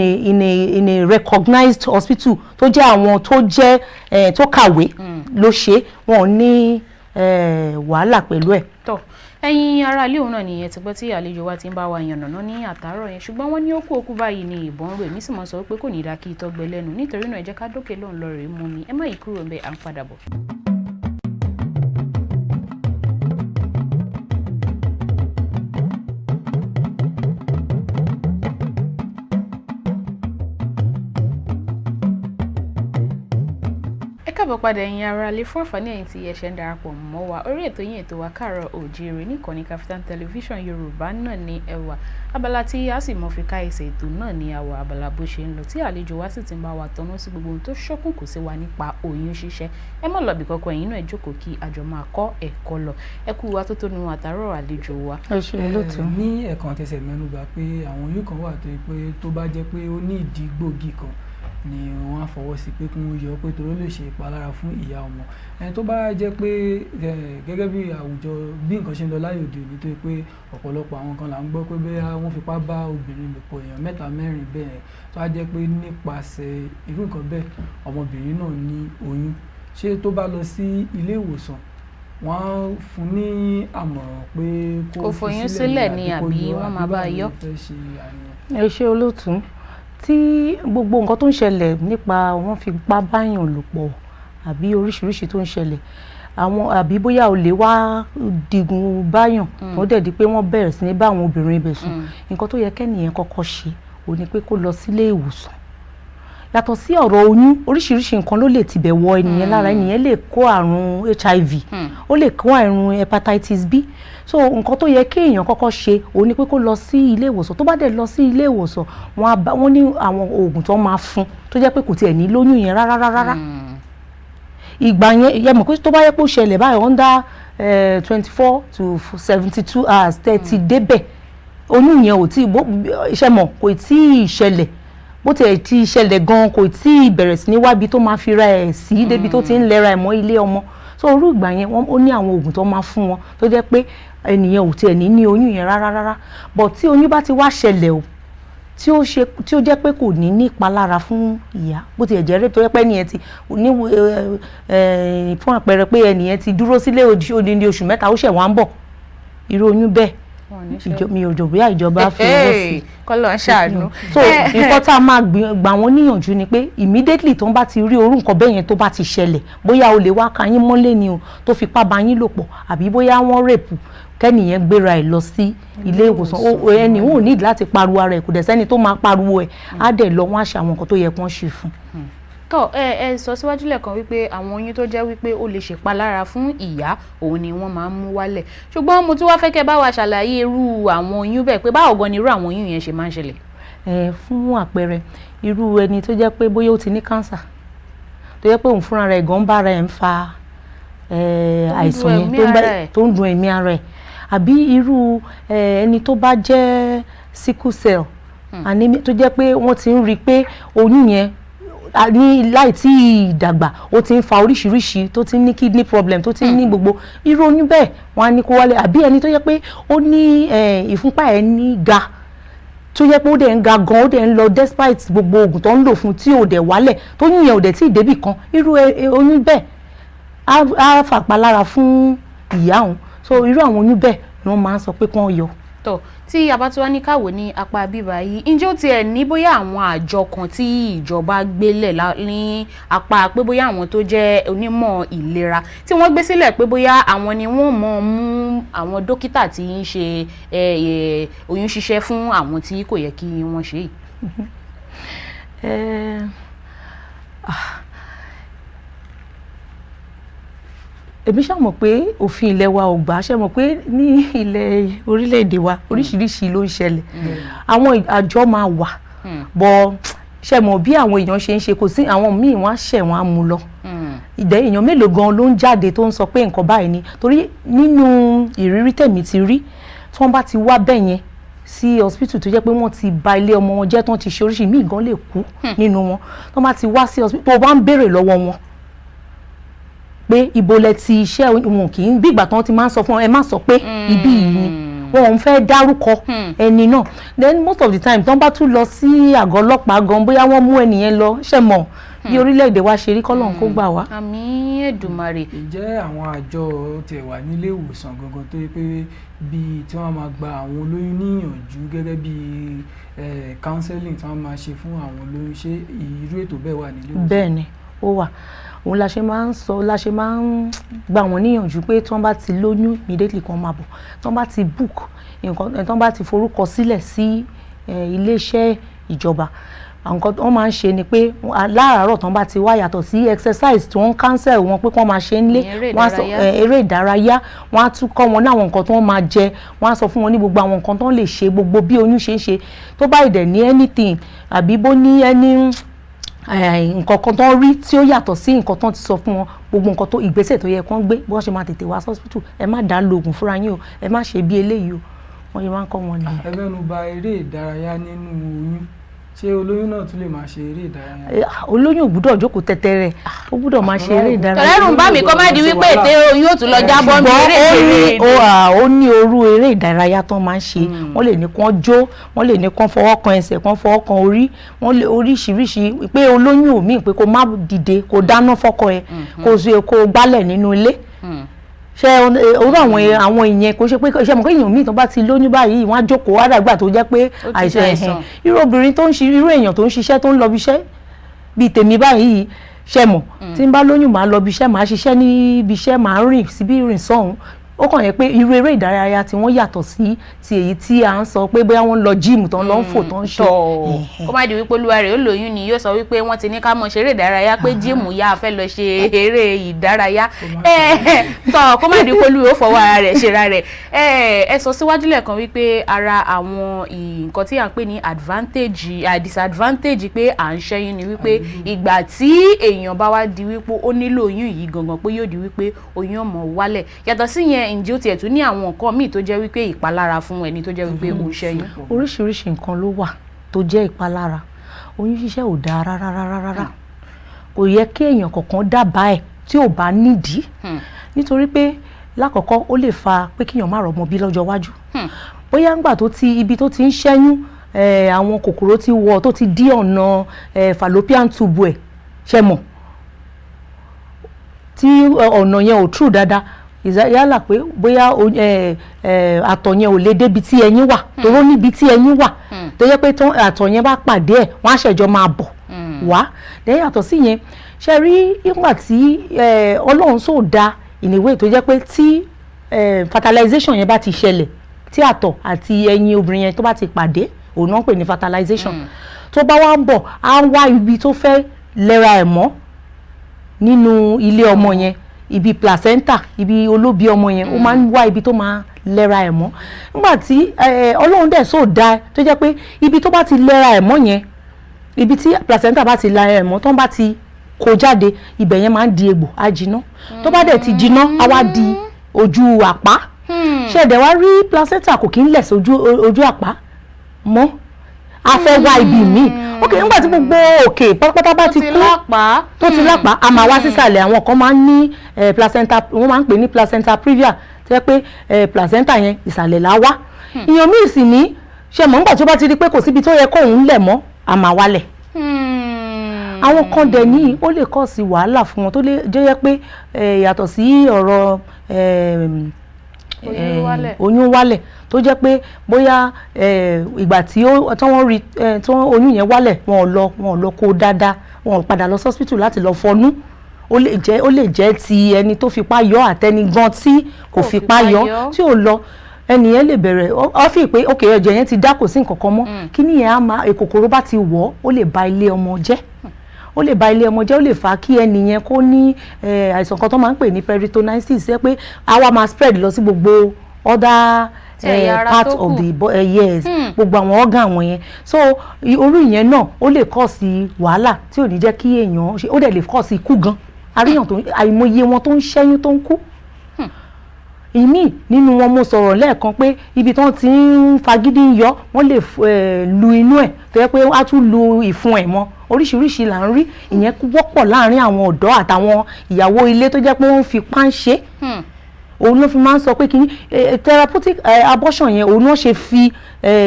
D: a recognized hospital, tó jẹ́ àwọn tó jẹ́ tó kàwé ló ṣe, wọn ò ní wàhálà pẹ̀lú ẹ̀.
B: Tọ, ẹ̀yin ará ilé, òun náà nìyẹn ti gbọ́ tí àlejò wa ti ń bá wa yànnàná ní àtàárọ̀ yẹn. Ṣùgbọ́n wọ́n ní ó kú òkú báyìí ní ìbọn rò. Èmi sì mọ̀ sọ pé kò ní dáa kí itọ́ gbẹ lẹ́nu. Nítorí náà, ẹ jẹ́ ká dókè lóun lọ rèé mú mi. Ẹ má yí kúrò ń bẹ, à ń padà bọ̀. Ẹ káàbọ̀ padà, ẹ̀yin ará ilé. Fún àǹfààní ẹ̀yin tí ẹ ṣẹ̀ ń darapọ̀ mọ́ wa, orí ètò yín, ètò wa, Káàárọ̀ Oòjíire níkànnì Kaftan Television Yorùbá náà ní ẹwà. Abala tí a sì mọ̀ fi ká ẹsẹ̀ ètò náà ní àwọ̀ abala bó ṣe ń lọ, tí àlejò wa sì ti ń bá wa tọ́nà sí gbogbo ohun tó ṣókùnkùn sí wa nípa oyún ṣíṣẹ́. Ẹ má lọ bí kankan, ẹ̀yin náà ẹ jókòó kí a jọ máa kọ́ ẹ̀kọ́ lọ. Ẹ kú wa tó tónu àtàárọ̀, àlejò wa.
D: Ẹ ṣe, olóòtú.
C: Ní ẹ̀kan tẹsẹ̀ mẹ́nuba pé àwọn oyún kan wà tó yẹ pé tó bá jẹ́ pé ó ní ìdí gbòógì kan ni wọ́n á fọwọ́ sí pé kí wọ́n yọ, pé torí ó lè ṣe ìpalára fún ìyá ọmọ. Ẹni tó bá jẹ́ pé gẹ́gẹ́ bí àwùjọ, bí nǹkan ṣe ń lọ láyé òde òní, tó yẹ pé ọ̀pọ̀lọpọ̀ àwọn kan là ń gbọ́ pé bóyá wọ́n fipá bá obìnrin lò pọ̀, èèyàn mẹ́ta, mẹ́rin bẹ́ẹ̀, tó á jẹ́ pé nípasẹ̀ irú nǹkan bẹ́ẹ̀ ọmọbìnrin náà ní oyún, ṣé tó bá lọ sí ilé ìwòsàn, wọ́n á fún ní àmọ̀ràn pé
B: kó
C: fi
B: foyún sílẹ̀ ni
C: kó
B: àbí
C: yọ,
B: wọ́n máa bá
C: báwo
B: yọ?
C: ló fẹ́ ṣe àníyàn?
D: Ẹ ṣe, olóòtú. Tí gbogbo nǹkan tó ń ṣẹlẹ̀ nípa wọ́n fipá báyàn lò pọ̀ àbí oríṣiríṣi tó ń ṣẹlẹ̀, àwọn àbí bóyá olè wá digun báyàn, tó dẹ̀ di pé wọ́n bẹ̀rẹ̀ sí ní bá àwọn obìnrin ibẹ̀ sùn, nǹkan tó yẹ kẹ́nìyẹn kọ́kọ́ ṣe ò ní pé kó lọ sílé ìwòsàn. Yàtọ̀ sí ọ̀rọ̀ oyún, oríṣiríṣi nǹkan ló lè tibẹ̀ wọ ẹnìyẹn lára. Ẹnìyẹn lè kó àrùn HIV, ó lè kó àrùn hepatitis B. So nǹkan tó yẹ kí èèyàn kọ́kọ́ ṣe òun ni pé kó lọ sí ilé ìwòsàn. Tó bá dẹ̀ lọ sí ilé ìwòsàn, wọ́n á bá wọ́n ní àwọn oògùn tó máa fún, tó jẹ́ pé kò tiẹ̀ ní lóyún yẹn rárá rárá rárá. Ìgbà yẹn, yẹ mọ̀ pé tó bá yẹ pé ó ṣẹlẹ̀ báyìí under 24 to 72 hours tẹ́ ti débẹ̀, oyún yẹn ò tí bó iṣẹ́ mọ̀, kò tí ì ṣẹlẹ̀. Bó tiẹ̀ ti ṣẹlẹ̀ gan, kò tí ì bẹ̀rẹ̀ sí ní wábi tó máa fi ra ẹ̀ sí débi tó ti ń lẹ́ra ẹ̀ mọ́ ilé ọmọ. So orú ìgbà yẹn, wọ́n ó ní àwọn oògùn tó máa fún wọn, tó jẹ́ pé ẹnìyẹn ò tiẹ̀ ní ní oyún yẹn rárá rárá. But tí oyún bá ti wá ṣẹlẹ̀ o, tí ó ṣe tí ó jẹ́ pé kò ní ní ìpalára fún ìyá, bó tiẹ̀ jẹ́ rape, tó jẹ́ pé ẹnìyẹn ti ní fún àpẹẹrẹ pé ẹnìyẹn ti dúró sílé odindi oṣù 3, ó ṣẹ̀ wá ń bọ̀, irú oyún bẹ́ẹ̀, mi ò jò bóyá ìjọba fi ọwọ́ sí.
B: Kọ́lọ̀ ń ṣàánú.
D: So nǹkan tá a máa gbà wọ́n níyànjú ni pé immediately tó ń bá ti rí orú nǹkan bẹ́ẹ̀ yẹn tó bá ti ṣẹlẹ̀, bóyá olè wá ka yín mọ́lé ni o tó fipá bá yín lò pọ̀, àbí bóyá wọ́n rape, kẹ́nìyẹn gbéra ẹ̀ lọ sí ilé ìwòsàn. Ẹni ò ní láti pariwo ara ẹ̀, kò dẹ̀ sẹ́ni tó máa pariwo ẹ̀. Á dẹ̀ lọ, wọ́n á ṣe àwọn nǹkan tó yẹ kí wọ́n ṣe fún un.
B: Tọ, ẹ sọ síwájú lẹ́ẹ̀kan wípé àwọn oyún tó jẹ́ wípé ó lè ṣèpalára fún ìyá, òun ni wọ́n máa ń mú wálẹ̀. Ṣùgbọ́n mo tún wá fẹ́ kẹ́ bá wa ṣàlàyé irú àwọn oyún bẹ́ẹ̀, pé báwo gan ni irú àwọn oyún yẹn ṣe máa ń ṣẹlẹ̀.
D: Ẹ fún àpẹẹrẹ, irú ẹni tó jẹ́ pé bóyá ó ti ní cancer, tó jẹ́ pé òun fúnra rẹ̀ gan bára ẹ̀ ń fa àìsàn yẹn, tó ń dun ẹ̀mí ara ẹ̀, àbí irú ẹni tó bá jẹ́ sickle cell anemia, tó jẹ́ pé wọ́n ti ń rí i pé oyún yẹn ní láì tí ì dàgbà, ó ti ń fa oríṣiríṣi, tó ti ń ní kidney problem, tó ti ń ní gbogbo irú oyún bẹ́ẹ̀, wọ́n á ní kó wálé. Àbí ẹni tó jẹ́ pé ó ní ìfúnpá ẹ̀ ní ga. Tó yẹ pé ó dẹ̀ ń ga gan, ó dẹ̀ ń lọ despite gbogbo oògùn tó ń lò fún, tí ò dẹ̀ wálẹ̀, tó yìnyẹn ò dẹ̀ tí ì débì kan, irú oyún bẹ́ẹ̀ á fàpalára fún ìyá òun. So irú àwọn oyún bẹ́ẹ̀ ni wọ́n máa ń sọ pé kí wọ́n yọ.
B: Tọ, tí a bá tún wá ní káwò ní apá bíbá yìí, ǹjẹ́ ó tiẹ̀ ní bóyá àwọn àjọ kan tí ìjọba gbélẹ̀ ní apá pé bóyá àwọn tó jẹ́ onímọ̀ ìlera tí wọ́n gbé sílẹ̀, pé bóyá àwọn ni wọ́n mọ̀ mú àwọn dókítà tí ń ṣe oyún ṣíṣẹ́ fún àwọn tí kò yẹ kí wọ́n ṣe yìí?
D: Èmi ṣáà mọ̀ pé òfin ilẹ̀ wa ò gbà. Ṣe mọ̀ pé ní ilẹ̀ orílẹ̀-èdè wa, oríṣiríṣi ló ń ṣẹlẹ̀. Àwọn àjọ máa wà bọ̀. Ṣe mọ̀ bí àwọn èèyàn ṣe ń ṣe, kò sí àwọn míì, wọ́n á ṣẹ̀, wọ́n á mú lọ. Ìdẹ́ èèyàn mélòó gan ló ń jáde tó ń sọ pé nǹkan báyìí ni? Torí nínú ìrírí tẹ̀mí ti rí, tí wọ́n bá ti wá bẹ́ẹ̀ yẹn sí hospital, tó jẹ́ pé wọ́n ti ba ilé ọmọ wọn jẹ́, tán ti ṣe oríṣi míì gan, lè kú nínú wọn. Tí wọ́n bá ti wá sí hospital, tó bá ń béèrè lọ́wọ́ wọn pé ibo lẹ ti iṣẹ́ wọn, kì í bí ìgbà tí wọ́n ti máa ń sọ fún wọn, ẹ má sọ pé ibi yìí ni, wọn ò ń fẹ́ dárúkọ ẹni náà. Then most of the time, tí wọ́n bá tún lọ sí àgọ́ ọlọ́pàá gan, bóyá wọ́n mú ẹnìyẹn lọ. Ṣe mọ̀ bí orílẹ̀-èdè wa ṣe rí, kọ́lọ́run kó gbà wá.
B: Àmín Èdùmàrè.
C: Ǹjẹ́ àwọn àjọ tiẹ̀ wà nílé ìwòsàn gangan tó yẹ pé bíi tí wọ́n máa gba àwọn olóyún níyànjú, gẹ́gẹ́ bí counseling tí wọ́n máa ṣe fún àwọn olóyún? Ṣé irú ètò bẹ́ẹ̀ wà nílé ìwòsàn?
D: Bẹ́ẹ̀ ni, ó wà. Òun la ṣe máa ń sọ, la ṣe máa ń gbà wọ́n níyànjú pé tí wọ́n bá ti lóyún, immediately kan máa bọ̀. Tí wọ́n bá ti book nǹkan, tí wọ́n bá ti forúkọ sílẹ̀ sí iléeṣẹ́ ìjọba, àwọn nǹkan wọ́n máa ń ṣe ni pé láràárọ̀ tí wọ́n bá ti wá, yàtọ̀ sí exercise tí wọ́n ń counsel wọn pé kí wọ́n máa ṣe nílé,
B: Ìyẹn eré
D: wọ́n á sọ
B: ìdárayá.
D: Eré ìdárayá. Wọ́n á tún kọ́ wọn ní àwọn nǹkan tí wọ́n máa jẹ, wọ́n á sọ fún wọn ní gbogbo àwọn nǹkan tó ń lè ṣe, gbogbo bí oyún ṣe ń ṣe. Tó bá ìdẹ̀ ní anything àbí bó ní any nǹkan kan tó ń rí tí ó yàtọ̀ sí nǹkan tó ń ti sọ fún wọn, gbogbo nǹkan tó ìgbésẹ̀ tó yẹ kán gbé, bí wọ́n ṣe máa tètè wá hospital, ẹ má dá lo oògùn fúnra yín o, ẹ má ṣe bí eléyìí o, wọ́n ṣe máa ń kọ́ wọn nìyẹn.
C: Ẹ mẹ́nu bà eré ìdárayá nínú oyún. Ṣé olóyún náà tún lè máa ṣe eré ìdárayá?
D: Olóyún ò gbúdọ̀ jókòó tẹ́tẹ́rẹ́, ó gbúdọ̀ máa ṣe eré ìdárayá.
B: Tọ̀lẹ́rù ń bá mi kọ́ má di wípé ète oyún ò tún lọ jábọ́ mi
D: Ṣùgbọ́n
B: eré
D: ó ní
B: ìdárayá.
D: ó ní orú eré ìdárayá tó máa ń ṣe. Wọ́n lè ní kán jó, wọ́n lè ní kán fọwọ́ kan ẹsẹ̀, kán fọwọ́ kan orí, wọ́n lè oríṣiríṣi. Pé olóyún ò míì pé kó má dìde kó dáná fọ́kọ ẹ, kó ṣe kó gbálẹ̀ nínú ilé. Ṣe orú àwọn ìyẹn kò ṣe pé ṣe mọ̀ pé èèyàn míì tó bá ti lóyún báyìí, wọ́n á jókòó àdàgbà tó jẹ́ pé
B: Ó ti
D: àìsàn
B: ṣàìsàn.
D: ẹ̀hẹ̀n. Irú obìnrin tó ń ṣe, irú èèyàn tó ń ṣiṣẹ́, tó ń lọ bí iṣẹ́ bíi tèmi báyìí, ṣe mọ̀, tí n bá lóyún, màá lọ bí iṣẹ́, màá ṣiṣẹ́ níbi iṣẹ́, màá rìn síbí, rìn sọ́hún. Ó kàn yẹ pé irú eré ìdárayá tí wọ́n yàtọ̀ sí ti èyí tí à ń sọ pé bóyá wọ́n lọ gym, tó ń lọ ń fò, tó ń ṣe.
B: Tọ̀, kó má di wípé olúwa rẹ̀ ó lóyún ni yóò sọ wípé wọ́n ti ní ká mọ̀ ṣeré ìdárayá, pé gym yá a fẹ́ lọ ṣe eré ìdárayá. Tọ̀, kó má di wípé olúwa ó fọwọ́ ara rẹ̀ ṣera rẹ̀. Ẹ sọ síwájú lẹ́ẹ̀kan wípé ara àwọn nǹkan tí à ń pè ní advantage, disadvantage pé à ń ṣẹ́yún ni wípé ìgbà tí èèyàn bá wá di wípé ó nílò oyún yìí gangan, pé yóò di wípé oyún ọmọ wálẹ̀. Yàtọ̀ sí yẹn, ǹjẹ́ ó tiẹ̀ tún ní àwọn nǹkan míì tó jẹ́ wípé ìpalára fún ẹni tó jẹ́ wípé ó ń ṣẹ́yún?
D: Oríṣiríṣi nǹkan ló wà tó jẹ́ ìpalára. Oyún ṣíṣẹ́ ò dáa rárá rárá rárá. Kò yẹ kí èèyàn kọ̀ọ̀kan dábàá ẹ̀ tí ò bá nídìí, nítorí pé lákọ̀ọ́kọ́, ó lè fa pé kíyàn má rọ́mọ bí lọ́jọ́ iwájú. Bóyá ńgbà tó ti ibi tó ti ń ṣẹ́yún, àwọn kòkòrò ti wọ̀, tó ti dí ọ̀nà fallopian tube ẹ̀, ṣe mọ̀ tí ọ̀nà yẹn ò true dáadáa, yálà pé bóyá àtọ̀ yẹn ò lè débi tí ẹyin wà, toró níbi tí ẹyin wà tó yẹ pé tán àtọ̀ yẹn bá pàdé ẹ̀, wọ́n á ṣẹ̀jọ́ máa bọ̀ wá. Lẹ́yìn yàtọ̀ sí yẹn, ṣe rí ìgbà tí Ọlọ́run sò dá in a way tó jẹ́ pé tí fertilization yẹn bá ti ṣẹlẹ̀, tí àtọ̀ àti ẹyin obìnrin yẹn tó bá ti pàdé, òun náà ń pè ní fertilization, tó bá wá ń bọ̀, á wá ibi tó fẹ́ lẹ́ra ẹ̀ mọ́ nínú ilé ọmọ yẹn, ibi placenta, ibi olóbi ọmọ yẹn, ó máa ń wá ibi tó máa lẹ́ra ẹ̀ mọ́. Nígbà tí Ọlọ́run dẹ̀ sò dá tó jẹ́ pé ibi tó bá ti lẹ́ra ẹ̀ mọ́ yẹn, ibi tí placenta bá ti lẹ́ra ẹ̀ mọ́, tó bá ti kó jáde, ibẹ̀ yẹn máa ń di egbò, á jiná. Tó bá dẹ̀ ti jiná, á wá di ojú àpá. Ṣẹ̀dẹ̀ wá rí, placenta kò kí ń lẹ̀ sójú ojú àpá mọ́, a fẹ́ wá ibi míì. Ok, nígbà tí gbogbo òkè pátápátá bá ti
B: ti
D: kú,
B: lápá,
D: tó ti lápá, a máa wá sísàlẹ̀. Àwọn kan máa ń ní placenta, wọ́n máa ń pè ní placenta previa, tó jẹ́ pé placenta yẹn, ìsàlẹ̀ là wá. Ìyàn míì sì ní Ṣe mọ̀, nígbà tí ó bá ti rí pé kò síbi tó yẹ kóun lẹ̀ mọ́, a máa wálẹ̀. Àwọn kan dẹ̀ ní ó lè kọ́ sí wàhálà fún wọn, tó lè jẹ́ pé yàtọ̀ sí ọ̀rọ̀
B: oyún wálẹ̀.
D: Oyún wálẹ̀, tó jẹ́ pé bóyá ìgbà tí ó tí wọ́n rí tí wọ́n oyún yẹn wálẹ̀, wọn ò lọ kó dáadáa, wọn ò padà lọ hospital láti lọ fọnú. Ó lè jẹ́ ti ẹni tó fipá yọ àtẹni gan tí kò
B: kò
D: fipá
B: fipá
D: yọ
B: yọ.
D: Tí ò lọ, ẹni yẹn lè bẹ̀rẹ̀ ọ fi pé ok, ẹ̀jẹ̀ yẹn ti dá, kò sí nǹkan kan mọ́. Kí nìyẹn á máa kòkòrò bá ti wọ̀, ó lè ba ilé ọmọ jẹ́, ó lè ba ilé ọmọ jẹ́. Ó lè fà á kí ẹni yẹn kó ní àìsàn kan tó máa ń pè ní peritonitis, ṣe pé á wá máa spread lọ sí gbogbo other
B: tí ẹ̀yà ara
D: part
B: tó
D: of
B: kù.
D: the yes, gbogbo àwọn organ wọn yẹn. So orú ìyẹn náà, ó lè cause wàhálà tí ò ní jẹ́ kí èèyàn ṣe. Ó dẹ̀ lè cause ikú gan. Àríyàn tó àìmọye wọn tó ń ṣẹ́yún tó ń kú. Ìmíì nínú wọn, mo sọ̀rọ̀ lẹ́ẹ̀kan pé ibi tí wọ́n ti ń fagídí ń yọ, wọ́n lè lu inú ẹ̀, tó yẹ pé á tún lu ìfun ẹ̀ mọ́. Oríṣiríṣi là ń rí. Ìyẹn wọ́pọ̀ láàrin àwọn ọ̀dọ́ àtàwọn ìyàwó ilé tó jẹ́ pé wọ́n ń fipá ń ṣe. Òun ló fi máa ń sọ pé kí therapeutic abortion yẹn, òun náà ṣe fi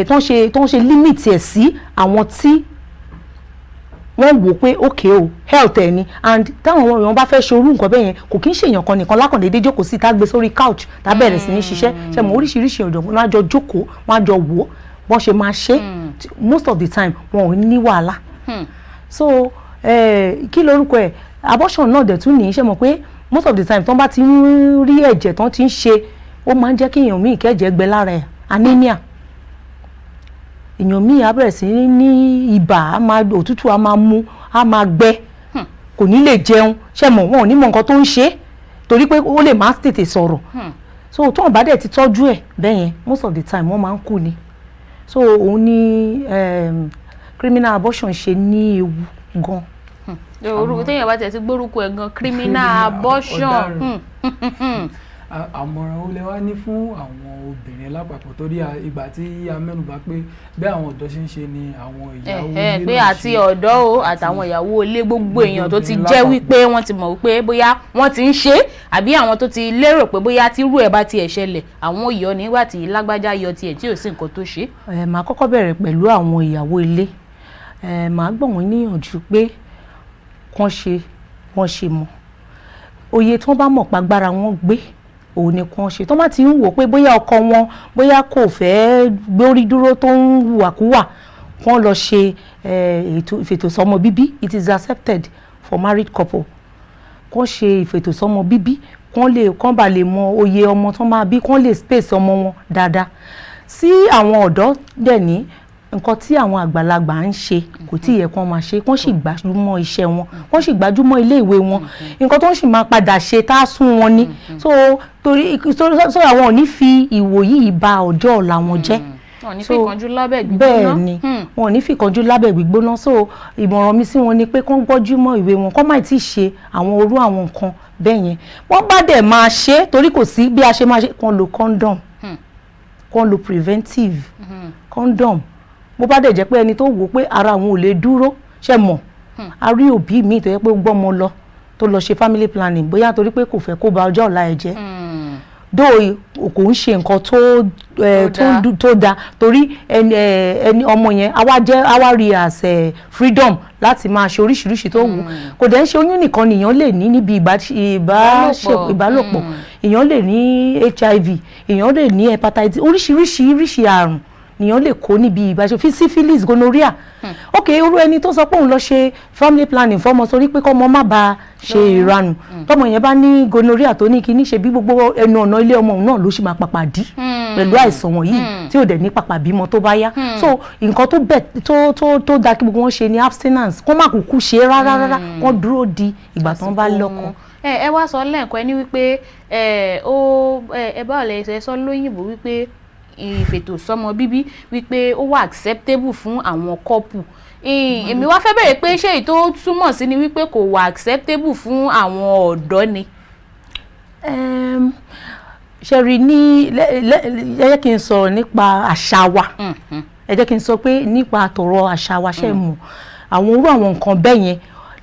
D: tó ń ṣe limit ẹ̀ sí àwọn tí wọ́n wò pé okay o, health ẹ̀ ni. And táwọn èèyàn bá fẹ́ ṣorú nǹkan bẹ́ẹ̀ yẹn, kò kí ń ṣèyàn kan nìkan lákàndéédé jókòó sí, tá gbé sórí couch, tá bẹ̀rẹ̀ sí ní ṣiṣẹ́. Ṣe mọ̀, oríṣiríṣi ọ̀jọ̀gbọ́n wọn á jọ jókòó, wọn á jọ wò ó bọ́n ṣe máa ṣe. Most of the time, wọn ò ní wàhálà. So kí lorúkọ ẹ̀, abortion náà dẹ̀ tún ní. Ṣe mọ̀ pé most of the time, tó bá ti ń rí ẹ̀jẹ̀ tó ti ń ṣe, ó máa ń jẹ́ kí èèyàn míì kẹ́jẹ̀ gbẹ lára ẹ̀, anemia. Èèyàn míì á bẹ̀rẹ̀ sí ní ibà, á máa òtútù, á máa mú, á máa gbẹ, kò ní lè jẹun. Ṣe mọ̀, wọn ò ní mọ nǹkan tó ń ṣe é, torí pé ó lè má tètè sọ̀rọ̀. So tó wọn bá dẹ̀ ti tọ́jú ẹ̀ bẹ́ẹ̀ yẹn, most of the time, wọ́n máa ń kú ni. So òun ni criminal abortion ṣe ní ewu gan.
B: Orúkọ téèyàn bá tiẹ̀ ti gbórúkọ ẹ̀ gan, criminal abortion.
C: Ọ̀daràn. Àmọ̀ràn wo lẹ wá ní fún àwọn obìnrin lápapọ̀? Torí ìgbà tí a mẹ́nubà pé bí àwọn ọ̀dọ́ ṣe ń ṣe ni àwọn ìyàwó ilé
B: pé
C: náà
B: àti
C: ṣe.
B: Ọ̀dọ́ o, àtàwọn ìyàwó ilé, gbogbo èèyàn tó ti
C: obìnrin
B: jẹ́
C: lápapọ̀.
B: wípé wọ́n ti mọ̀ wípé bóyá wọ́n ti ń ṣe é, àbí àwọn tó ti lérò pé bóyá tí irú ẹ̀ bá tiẹ̀ ṣẹlẹ̀, àwọn ò yọ nígbà tí lágbájá yọ tiẹ̀ tí ò sí nǹkan tó ṣe.
D: Ẹ màá kọ́kọ́ bẹ̀rẹ̀ pẹ̀lú àwọn ìyàwó ilé. Ẹ màá gbọ̀n wọ́n níyànjú pé kán ṣe wọ́n ṣe mọ̀ òye tí wọ́n bá mọ̀ pàgbára wọn gbé, òun ni kán ṣe. Tó bá ti ń wò pé bóyá ọkọ wọn bóyá kò fẹ́ gbórí dúró, tó ń hùwàkúwà, kán lọ ṣe ètò ìfètòsọ́mọ bíbí. It is accepted for married couple. Kán ṣe ìfètòsọ́mọ bíbí, kán lè kán bá lè mọ oye ọmọ tó máa bí, kán lè space ọmọ wọn dáadáa. Sí àwọn ọ̀dọ́ dẹ̀ ní, nǹkan tí àwọn àgbàlagbà ń ṣe kò tí ì yẹ kán máa ṣe. Kán sì gbájúmọ́ iṣẹ́ wọn, kán sì gbájúmọ́ ilé ìwé wọn. Nǹkan tó ń sì máa padà ṣe tá a sún wọn ni. So torí so àwọn ò ní fi ìwò yìí ba ọjọ́ ọ̀la wọn jẹ́.
B: Wọn ò ní
D: So,
B: fi ìkánjú lábẹ́ gbígbóná.
D: Bẹ́ẹ̀ ni, wọn ò ní fìkánjú lábẹ́ gbígbóná. So ìmọ̀ràn mi sí wọn ni pé kán gbọ́júmọ́ ìwé wọn, kán má tí ì ṣe àwọn orú àwọn nǹkan bẹ́ẹ̀ yẹn. Wọ́n bá dẹ̀ máa ṣe é, torí kò sí bí a ṣe máa ṣe, kán lo condom, kán lo preventive condom. Bó bá dẹ̀ jẹ́ pé ẹni tó wò ó pé ara òun ò lè dúró, ṣe mọ̀, a rí òbí míì tó yẹ pé ó gbọ́mọ lọ, tó lọ ṣe family planning, bóyá torí pé kò fẹ́ kó ba ọjọ́ ọ̀la ẹ̀ jẹ́. Dóò kò ń ṣe nǹkan tó
B: tó dáa.
D: Tó dáa, torí ẹni ọmọ yẹn á wá jẹ́, á wá rí as freedom láti máa ṣe oríṣiríṣi tó wù. Kò dẹ̀ ń ṣe oyún nìkan nìyàn lè ní níbi
B: ìbálòpọ̀.
D: Ìbálòpọ̀. Èèyàn lè ní HIV, èèyàn lè ní hepatitis, oríṣiríṣi oríṣi àrùn nìyàn lè kó níbi ìbáṣe, fi syphilis, gonorrhea. Ok, irú ẹni tó sọ pé òun lọ ṣe family planning fọmọ sórí pé kọ́mọ má bàa ṣe ìranù, tọmọ yẹn bá ní gonorrhea, tó ní kíní ṣe, bí gbogbo ẹnu ọ̀nà ilé ọmọ òun náà ló sì máa pàpà dí pẹ̀lú àìsàn wọ̀nyí, tí ò dẹ̀ ní pàpà bímọ tó bá yá. So nǹkan tó bẹ̀ tó dáa kí gbogbo wọn ṣe ni abstinence. Kó má kúkú ṣe rárá rárá, kó dúró di ìgbà tó ń bá lọ́kọ.
B: Ẹ wá sọ lẹ́ẹ̀kan, ẹ ní wípé ẹ ó ẹ báwo lẹ ṣe sọ lóyìnbó wípé ìfètòsọ́mọ bíbí, wípé ó wà acceptable fún àwọn couple. Èmi wá fẹ́ bẹ̀rẹ̀ pé ṣé èyí tó túmọ̀ sí ni wípé kò wà acceptable fún àwọn ọ̀dọ́ ni?
D: Ṣe rí ní ẹ jẹ́ kí n sọ̀rọ̀ nípa àṣà wa. Ẹ jẹ́ kí n sọ pé nípa tọ̀rọ̀ àṣà wa, ṣe mọ̀, àwọn orú àwọn nǹkan bẹ́ẹ̀ yẹn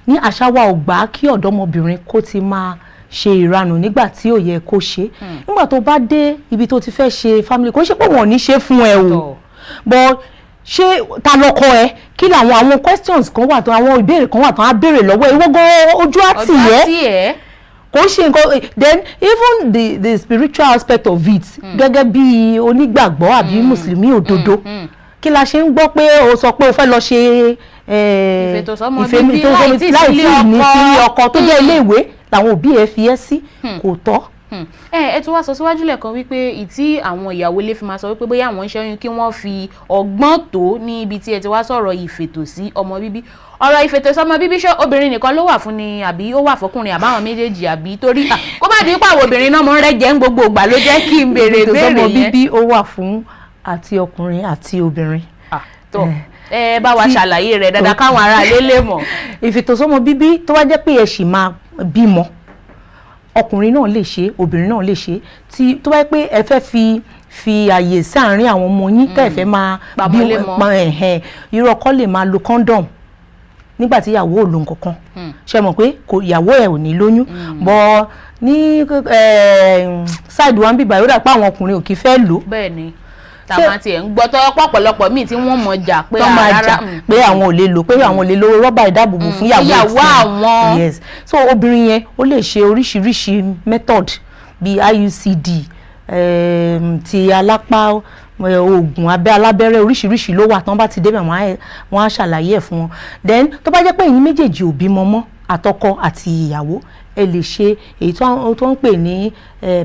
D: ní àṣà wa ò gbà kí ọ̀dọ́mọbìnrin kó ti máa ṣe ìranù nígbà tí ò yẹ kó ṣe. Nígbà tó bá dé ibi tó ti fẹ́ ṣe family, kò ń ṣe pé wọn ò ní ṣe fún ẹ o. But ṣé ta lọkọ ẹ? Kí làwọn àwọn questions kan wà tó, àwọn ìbéèrè kan wà tó á béèrè lọ́wọ́ ẹ, ìwọ gan ojú á tì
B: Ọjọ́
D: ẹ́.
B: tí ẹ̀.
D: Kò ń ṣe nǹkan. Then even the spiritual aspect of it, gẹ́gẹ́ bí onígbàgbọ́ àbí mùsùlùmí òdodo, kí la ṣe ń gbọ́ pé o sọ pé o fẹ́ lọ ṣe
B: ìfètòsọ́mọ bíbí láì tíì
D: láì
B: sílé
D: tí ní
B: ọkọ.
D: sílé ọkọ, tó jẹ́ ilé ìwé làwọn òbí ẹ fi ẹ́ sí, kò tọ́.
B: Ẹ tún wá sọ síwájú lẹ́ẹ̀kan wípé ìtí àwọn ìyàwó ilé fi máa sọ wípé bóyá àwọn ń ṣẹ́yún, kí wọ́n fi ọgbọ́n tó ní ibi tí ẹ ti wá sọ̀rọ̀ ìfètò sí ọmọ bíbí. Ọ̀rọ̀ ìfètò sí ọmọ bíbí, ṣé obìnrin nìkan ló wà fún ni, àbí ó wà fọkùnrin, àbáwọn méjèèjì? Àbí torí kó má di pé àwọn obìnrin náà mọ̀ ń rẹ́jẹ̀ ń gbogbo ìgbà ló jẹ́ kí n béèrè béèrè
D: Ìfètòsọ́mọ
B: yẹn.
D: bíbí, ó wà fún àti ọkùnrin àti obìnrin.
B: Ah, tó ẹ bá wa ṣàlàyé rẹ̀ dáadáa káwọn aráalé lè mọ̀.
D: Ìfètòsọ́mọ bíbí, tó wá jẹ́ pé ẹ ṣì máa bímọ, ọkùnrin náà lè ṣe, obìnrin náà lè ṣe. Tí tó bá jẹ́ pé ẹ fẹ́ fi àyè sáàárín àwọn ọmọ yín, tẹ́ ẹ fẹ́ máa
B: Pamọ́ lé mọ́.
D: Ẹ̀hẹ̀n, irú ọkọ lè máa lo condom nígbà tí ìyàwó ò lo nǹkan kan. Ṣe mọ̀ pé kò ìyàwó ẹ̀ ò ní lóyún? Bọ́ ní side one bíbá, yóò dà pé àwọn ọkùnrin ò kì í fẹ́ lò.
B: Bẹ́ẹ̀ ni, tàwọn tiẹ̀ ń gbọ́ tọ́ pọ̀pọ̀lọpọ̀ míì tí wọ́n mọ̀ jà pé
D: tó máa
B: rárá,
D: jà pé àwọn ò lè lò, pé àwọn ò lè lo rọ́bà ìdáàbòbò fún ìyàwó
B: ìyàwó
D: tiwọn.
B: Àwọn.
D: Yes, so obìnrin yẹn, ó lè ṣe oríṣiríṣi method bíi IUCD, ti alápá, oògùn abẹ́ alábẹ́rẹ́, oríṣiríṣi ló wà. Tán bá ti débẹ̀, wọ́n á ṣàlàyé ẹ̀ fún wọn. Then tó bá jẹ́ pé ẹ̀yin méjèèjì ò bímọ mọ́, àtọkọ àti ìyàwó, ẹ lè ṣe èyí tó ń pè ní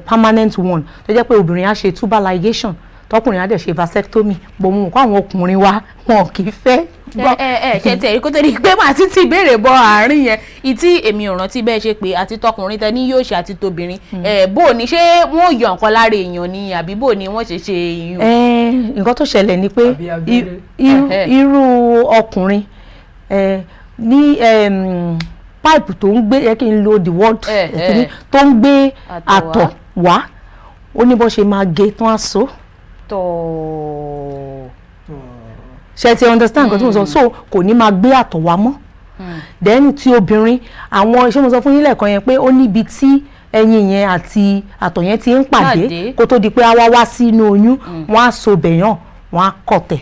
D: permanent one, tó jẹ́ pé obìnrin á ṣe tubal ligation, tọkùnrin á dẹ̀ ṣe vasectomy. Bọ̀ mo mọ̀ kó àwọn ọkùnrin wa, wọn kì í fẹ́
B: Ẹ ẹ ẹ ṣe tẹ̀ kó tó di pé màá títí ìbéèrè bọ àárín yẹn, ìtí èmi ò rántí bẹ́ẹ̀ ṣe pé àti tọkùnrin tẹ ní yóò ṣe àti tobìnrin ẹ, bó o ní ṣé wọ́n ò yọ nǹkan lára èèyàn ni, àbí bó o ní wọ́n ṣe ṣe ìyún?
D: Nǹkan tó ṣẹlẹ̀ ni pé
C: Àbí abẹ́rẹ́.
D: Irú ọkùnrin ní pipe tó ń gbé ẹ, kí n lo the word kíní, tó ń gbé
B: àtọ̀
D: àtọ̀ wá, ó ní bó ṣe máa gé tán á so.
B: Tọ̀.
D: Ṣe ti understand nǹkan tí mo sọ? So kò ní máa gbé àtọ̀ wá mọ́. Then tí obìnrin, àwọn ṣé mo sọ fún yín lẹ́ẹ̀kan yẹn pé ó níbi tí ẹyin yẹn àti àtọ̀ yẹn ti ń pàdé
B: Pàdé.
D: kó tó di pé á wá wá sínú oyún, wọ́n á so bẹ̀yàn, wọ́n á kọ̀tẹ̀,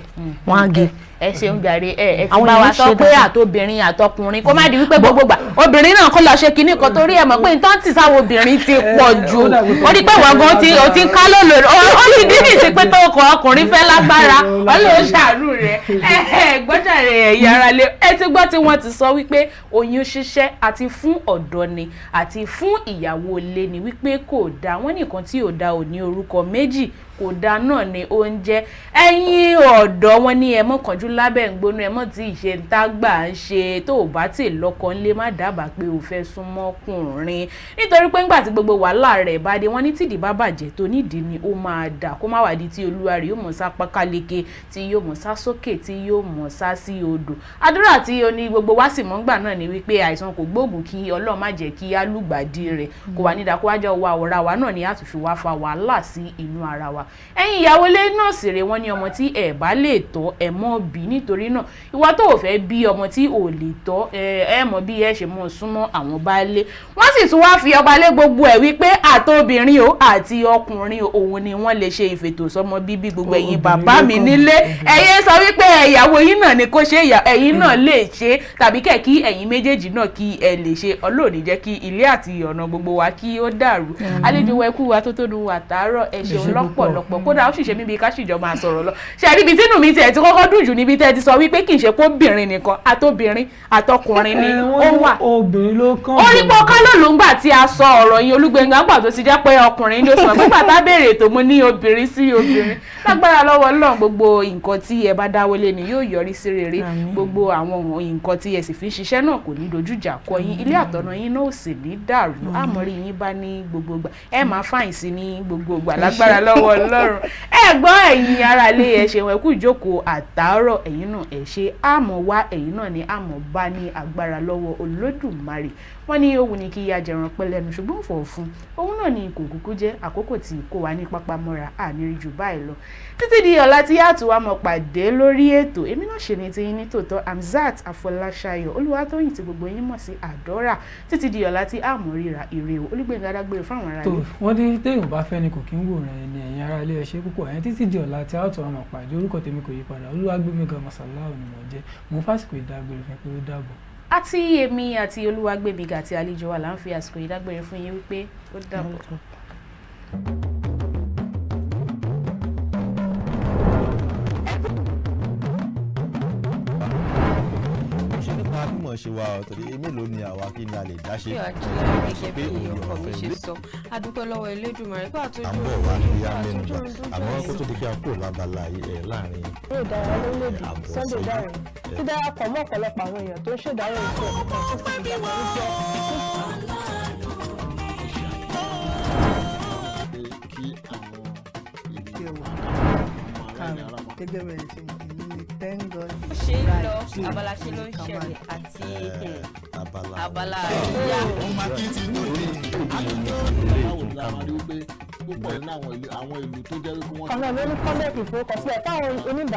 D: wọ́n á gé.
B: Ẹ ṣeun jàre. Ẹ ti
D: Àwọn
B: bá wa
D: èèyàn
B: sọ
D: ṣe
B: pé
D: dáadáa.
B: àtobìnrin àtọkùnrin, kó má di wípé gbogbo gbà obìnrin náà kó lọ ṣe kinní kan, torí ẹ mọ̀ pé nǹkan tí sáwọn obìnrin ti pọ̀ jù.
C: Ó dàbí
B: Ó di pé wọ́n gan ti o ti ń ká lòlò, ó ní dídì sí pé tó kọ ọkùnrin fẹ́ lágbára. Ọlọ́run ṣàánú rẹ̀. Ẹ ẹ gbọ́dọ̀ rẹ̀, ẹ̀yin ará lé, ẹ ti gbọ́ tí wọ́n ti sọ wípé oyún ṣíṣẹ́, àti fún ọ̀dọ́ ni àti fún ìyàwó ilé ni, wípé kò dáa. Wọ́n nìkan tí ò dáa ò ní orúkọ méjì, kò dáa náà ni ó ń jẹ́. Ẹ̀yin ọ̀dọ́, wọn ní ẹ mọ́ kánjú lábẹ́ ń gbóná, ẹ mọ́ tí ìṣe ń tá gbà ń ṣe. Tó o bá tè lọ́kọ ńlé, má dábàá pé o fẹ́ súnmọ́ ọkùnrin, nítorí pé ńgbà tí gbogbo wàhálà rẹ̀ bá dé, wọ́n ní tìdí bá bàjẹ́ tó nídìí ni ó máa dà, kó má wàá di tí olúwa rẹ̀ yóò mọ̀ sá pákáleke, tí yóò mọ̀ sá sókè, tí yóò mọ̀ sá sí odò. Àdúrà tí ó ní gbogbo wa sì mọ́ ńgbà náà ni wípé àìsàn kò gbóògùn, kí Ọlọ́run má jẹ́ kí á lùgbàdì rẹ̀, kò wá nídàá kó wá jẹ́ wa ọ̀ra wa náà ni a tún fi wá fa wàhálà sí inú ara wa. Ẹ̀yin ìyàwó ilé náà sì rè, wọ́n ní ọmọ tí ẹ bá lè tọ́, ẹ mọ́ bí. Nítorí náà, ìwọ tó ò fẹ́ bí ọmọ tí ò lè tọ́, ẹ mọ̀ bí ẹ ṣe mọ̀ súnmọ́ àwọn baálé. Wọ́n sì tún wá fi ọba lé gbogbo ẹ̀ wípé àtobìnrin o àti ọkùnrin o, òun ni wọ́n lè ṣe ìfètòsọ́mọ bíbí. Gbogbo ẹ̀yin
C: Obìnrin
B: bàbá
C: ló
B: mi
C: kàn.
B: nílé, ẹ̀yin sọ wípé ìyàwó yín náà ni kó ṣe, ẹ̀yin náà lè ṣe, tàbí kẹ̀ kí ẹ̀yin méjèèjì náà kí ẹ lè ṣe. Ọlọ́run ní jẹ́ kí ilé àti ọ̀nà gbogbo wa kí ó dàrú. Àlejò wa, ẹkú wa tó tó nu àtàárọ̀. Ẹ ṣeun
C: Ṣé púpọ̀.
B: lọ́pọ̀lọpọ̀. Kódà ó sì ṣe mí bíi ká ṣìjọ máa sọ̀rọ̀ lọ. Ṣe rí ibi tínú mi tiẹ̀ ti kọ́kọ́ dùn jù níbi tẹ́ ẹ ti sọ wípé kì í ṣe kóbìnrin nìkan, àtobìnrin àtọkùnrin ni
C: Ẹ,
B: ó
C: wọ́n ní
B: wà.
C: Obìnrin ló kàn.
B: Ó rí pé ọkọ ló ń gbà tí a sọ ọ̀rọ̀ yìí. Olúgbénga, gbà tó ti jẹ́ pé ọkùnrin ló sọ pé bàtà béèrè ètò, mo ní obìnrin sí obìnrin. Lágbára lọ́wọ́ Ọlọ́run, gbogbo nǹkan tí ẹ bá dáwọ́lé ni yóò yọrí sí rere.
D: Àmín.
B: Gbogbo àwọn nǹkan tí ẹ sì fi ń ṣiṣẹ́ náà kò ní dojú ìjà kọ yín, ilé àtọ̀nà yín náà ò sì ní dàrú. Àmọ́rí yín bá ní gbogbo ìgbà, ẹ máa fàyìn sí ní gbogbo ìgbà lágbára lọ́wọ́ Ọlọ́run. Ẹ gbọ́, ẹ̀yin aráalé, ẹ ṣeun, ẹ kú ìjókòó àtàárọ̀. Ẹ̀yin náà ẹ ṣe, àmọ́ wá ẹ̀yin náà ni àmọ́ bá ní agbára lọ́wọ́ Olódùmarè. Wọ́n ní ó wù ní kí ìyá jẹran pẹ́ lẹ́nu, ṣùgbọ́n òfò fún òun náà ni kò kúkú jẹ́. Àkókò tí kò wá ní pápá mọ́ra, àní jù báyìí lọ títí di ọ̀la tí yàtọ̀ wa mọ̀ pàdé lórí ètò. Èmi náà ṣe ní tiyín ní tòótọ́, Hamzat Afọláṣayọ̀ Olúwatóyìn tí gbogbo yín mọ̀ sí Àdọ́rà. Títí di ọ̀la tí àmọ́ ríra, ire o. Olúgbénga dágbére fún àwọn ará
C: Tó
B: ilé.
C: wọ́n ní téèyàn bá fẹ́ ni kò kí ń wòran ẹni. Ẹ̀yin ará ilé, ẹ ṣé púpọ̀ ẹ̀yin. Títí di ọ̀la tí a ó tún máa pàdé, orúkọ tèmi kò yí padà, Olúwagbémiga Mọ̀sálá ni mò ń jẹ́. Mo ń fàsìkò ìdágbére fún pé ó dàbọ̀.
B: Àti èmi àti Olúwagbémiga àti àlejò wa là ń fi àsìkò yìí dágbére fún yín wípé ó dàbọ̀.
A: Ṣe nípa mímọ̀ ṣe wa ọ̀, torí mélòó ni àwa, kí ni a lè dá ṣe?
E: Bí àjílẹ̀ gẹ́gẹ́ bí ọkọ mi ṣe sọ, a dúpẹ́ lọ́wọ́ Elédùmarè pé
A: À
E: àtúnjú
A: ń bọ̀ wá bí a mẹ́nu bà, àmọ́ kó tó di pé a kúrò lábala yìí, ẹ̀ láàrin
F: Eré ìdárayá lórílẹ̀‐èdè
A: àbọ̀
F: Sunday
A: ìṣẹ́jú.
F: Dare ti darapọ̀ mọ́ ọ̀pọ̀lọpọ̀ àwọn èèyàn tó ń ṣèdárò ikú ẹ̀ tó sì fi ìgbà kan rí jẹ́
G: Pé kí àwọn ènìyàn àwọn aláìní ara máa
H: Gẹ́gẹ́ bẹ́ẹ̀ ṣe mọ̀, èmi ni thank God.
E: Bó ṣe ń lọ, abala ṣe ló ń ṣẹlẹ̀ àti
A: Abala
E: abala àríyá.
G: Báwo ni a máa rí wípé púpọ̀ nínú àwọn ìlú tó jẹ́ wípé wọ́n ti
F: Ọ̀nà ló ní kọ́mẹ̀tì ìforúkọsílẹ̀ fáwọn oníbàárà.